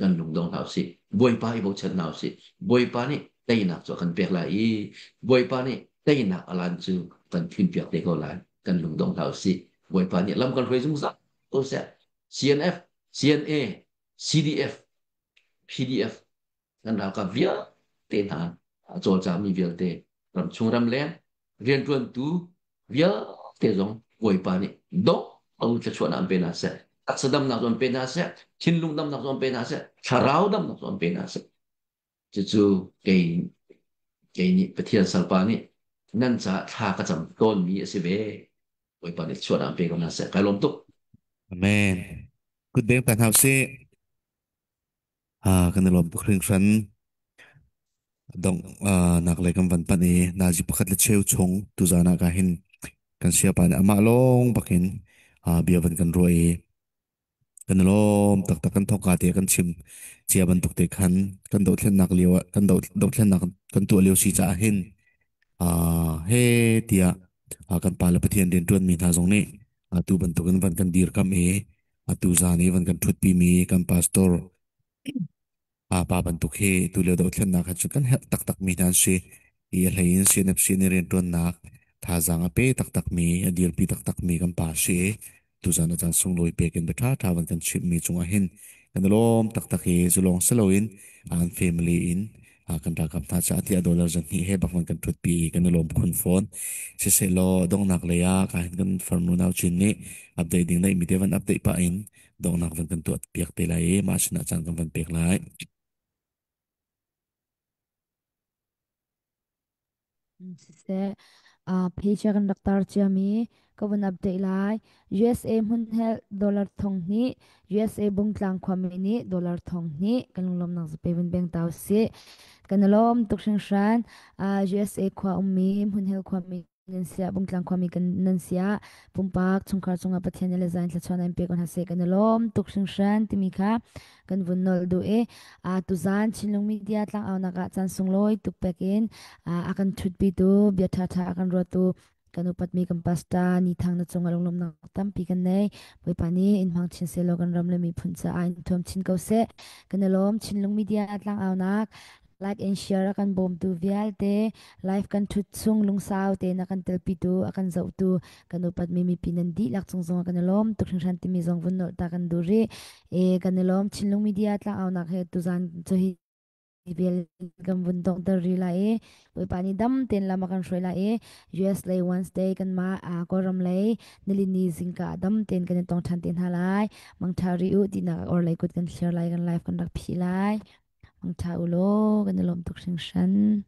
kan lungdong hlah usih. Bawipa i bochan hna usih. Bawipa nih teinak cu a kan pek lai i Bawipa nih teinak a lan cu kan tlinpiak te ko lai. Kan lungdong hlah usih. Bawipa nih lam kan hruai zungzal ko seh. CNF, CNA, CDF, PDF kan ralkap vialte hna a cawlcangmi vialte Ramchung ramleng rianṭuantu vialte zong Bawipa nih dawh thluachuahnak an pe hna seh. Taksa damnak zong an pe hna seh, thinlung damnak zong an pe hna seh, thlarau damnak zong an pe hna seh. Cucu kei kei nih Pathian salpa nih nan caah thla ka cam tawnmi a si ve. Bawipa nih thluachuahnak an pe ko hna seh. Kai lawm tuk. Amen. Kut beng ta hna usih. Kan i lawm tuk hringhran. Dongh nak lei kan van panh i nazi pakhat le cheu chung tuzaan ah ka hin kan siapa nih amah lawng bakin bia van kan ruah i kan i lawm taktak. Kan thawkka te kan chim cia bantuk te khan kan dothlennak lio ah kan dothlennak kan tuah lio si caah hin he tiah kan pa le Pathian rianṭuanmi hna zong nih atu bantukin van kan dirkamh i atu zan i van kan ṭhutpi mi kan pastor pa bantuk hi tulio dothlennak ah cun kan herh taktak mi hna an si i a hlei in CNFC nih rianṭuannak thazaang a pe taktak mi a dirpi taktak mi kan pa si i tuzan a caan sunglawi pek in bia ṭhaṭha van kan chimh mi cungah hin kan i lawm taktak i cu lawng si loin an family in kan ralkap hna caah tiah dollar zahnih he bak van kan ṭhutpi i kan i lawm khun fawn. Siseh-law donghnak lei ah ka hin kan farnu nau chin nih update ding neihmi te van update pah in donghnak van kan tuah piak te lai i mah sinah caan kan van pek lai. Siseh, page kan rak tar ciami ka vun update lai. USA hmunhel dollar thong hnih, USA Bungtlang khuami nih dollar thong hnih kan lunglawmnak zape vun beng tau sih. Kan i lawm tuk hringhran. USA khua ummi hmunhel khuami nan siah Bungtlang khuami kan nan siah pumpak chungkhar cungah Pathian le zain thluachuah nan pe ko hna seh. Kan i lawm tuk hringhran timi kha kan vun nolh duh i tuzaan Chinlung Media tlangaunak ah caan sunglawi tuk pek in a kan ṭhutpitu bia ṭhaṭha a kan ruattu kan upatmi kan pastor Ni Thang na cungah lunglawmhnak tampi kan nei. Bawipa nih in hmang chin sehlaw kan ram le miphun caah in thuam chin ko seh. Kan i lawm. Chinlung Media tlangaunak like and share a kan bawmtu vialte live kan ṭhut chung lungsau tein a kan telpitu a kan zohtu kan upatmi mipi nan dihlak cung zongah kan i lawm tuk hringhran timi zong vun nolh ta kan duh rih. E kan i lawm. Chinlung Media tlangaunak he tuzan cu hi vial kan vun donghter rih lai i Bawipa nih dam tein lam a kan hruai lai i US lei Wednesday kanmah Kawlram lei nilini zingka dam tein kan i tong ṭhan te hna lai. Mangṭha rih u tinak or lei kut kan thlir lai, kan live kan rak phih lai. Mangṭha u law, kan i lawm tuk hringhran.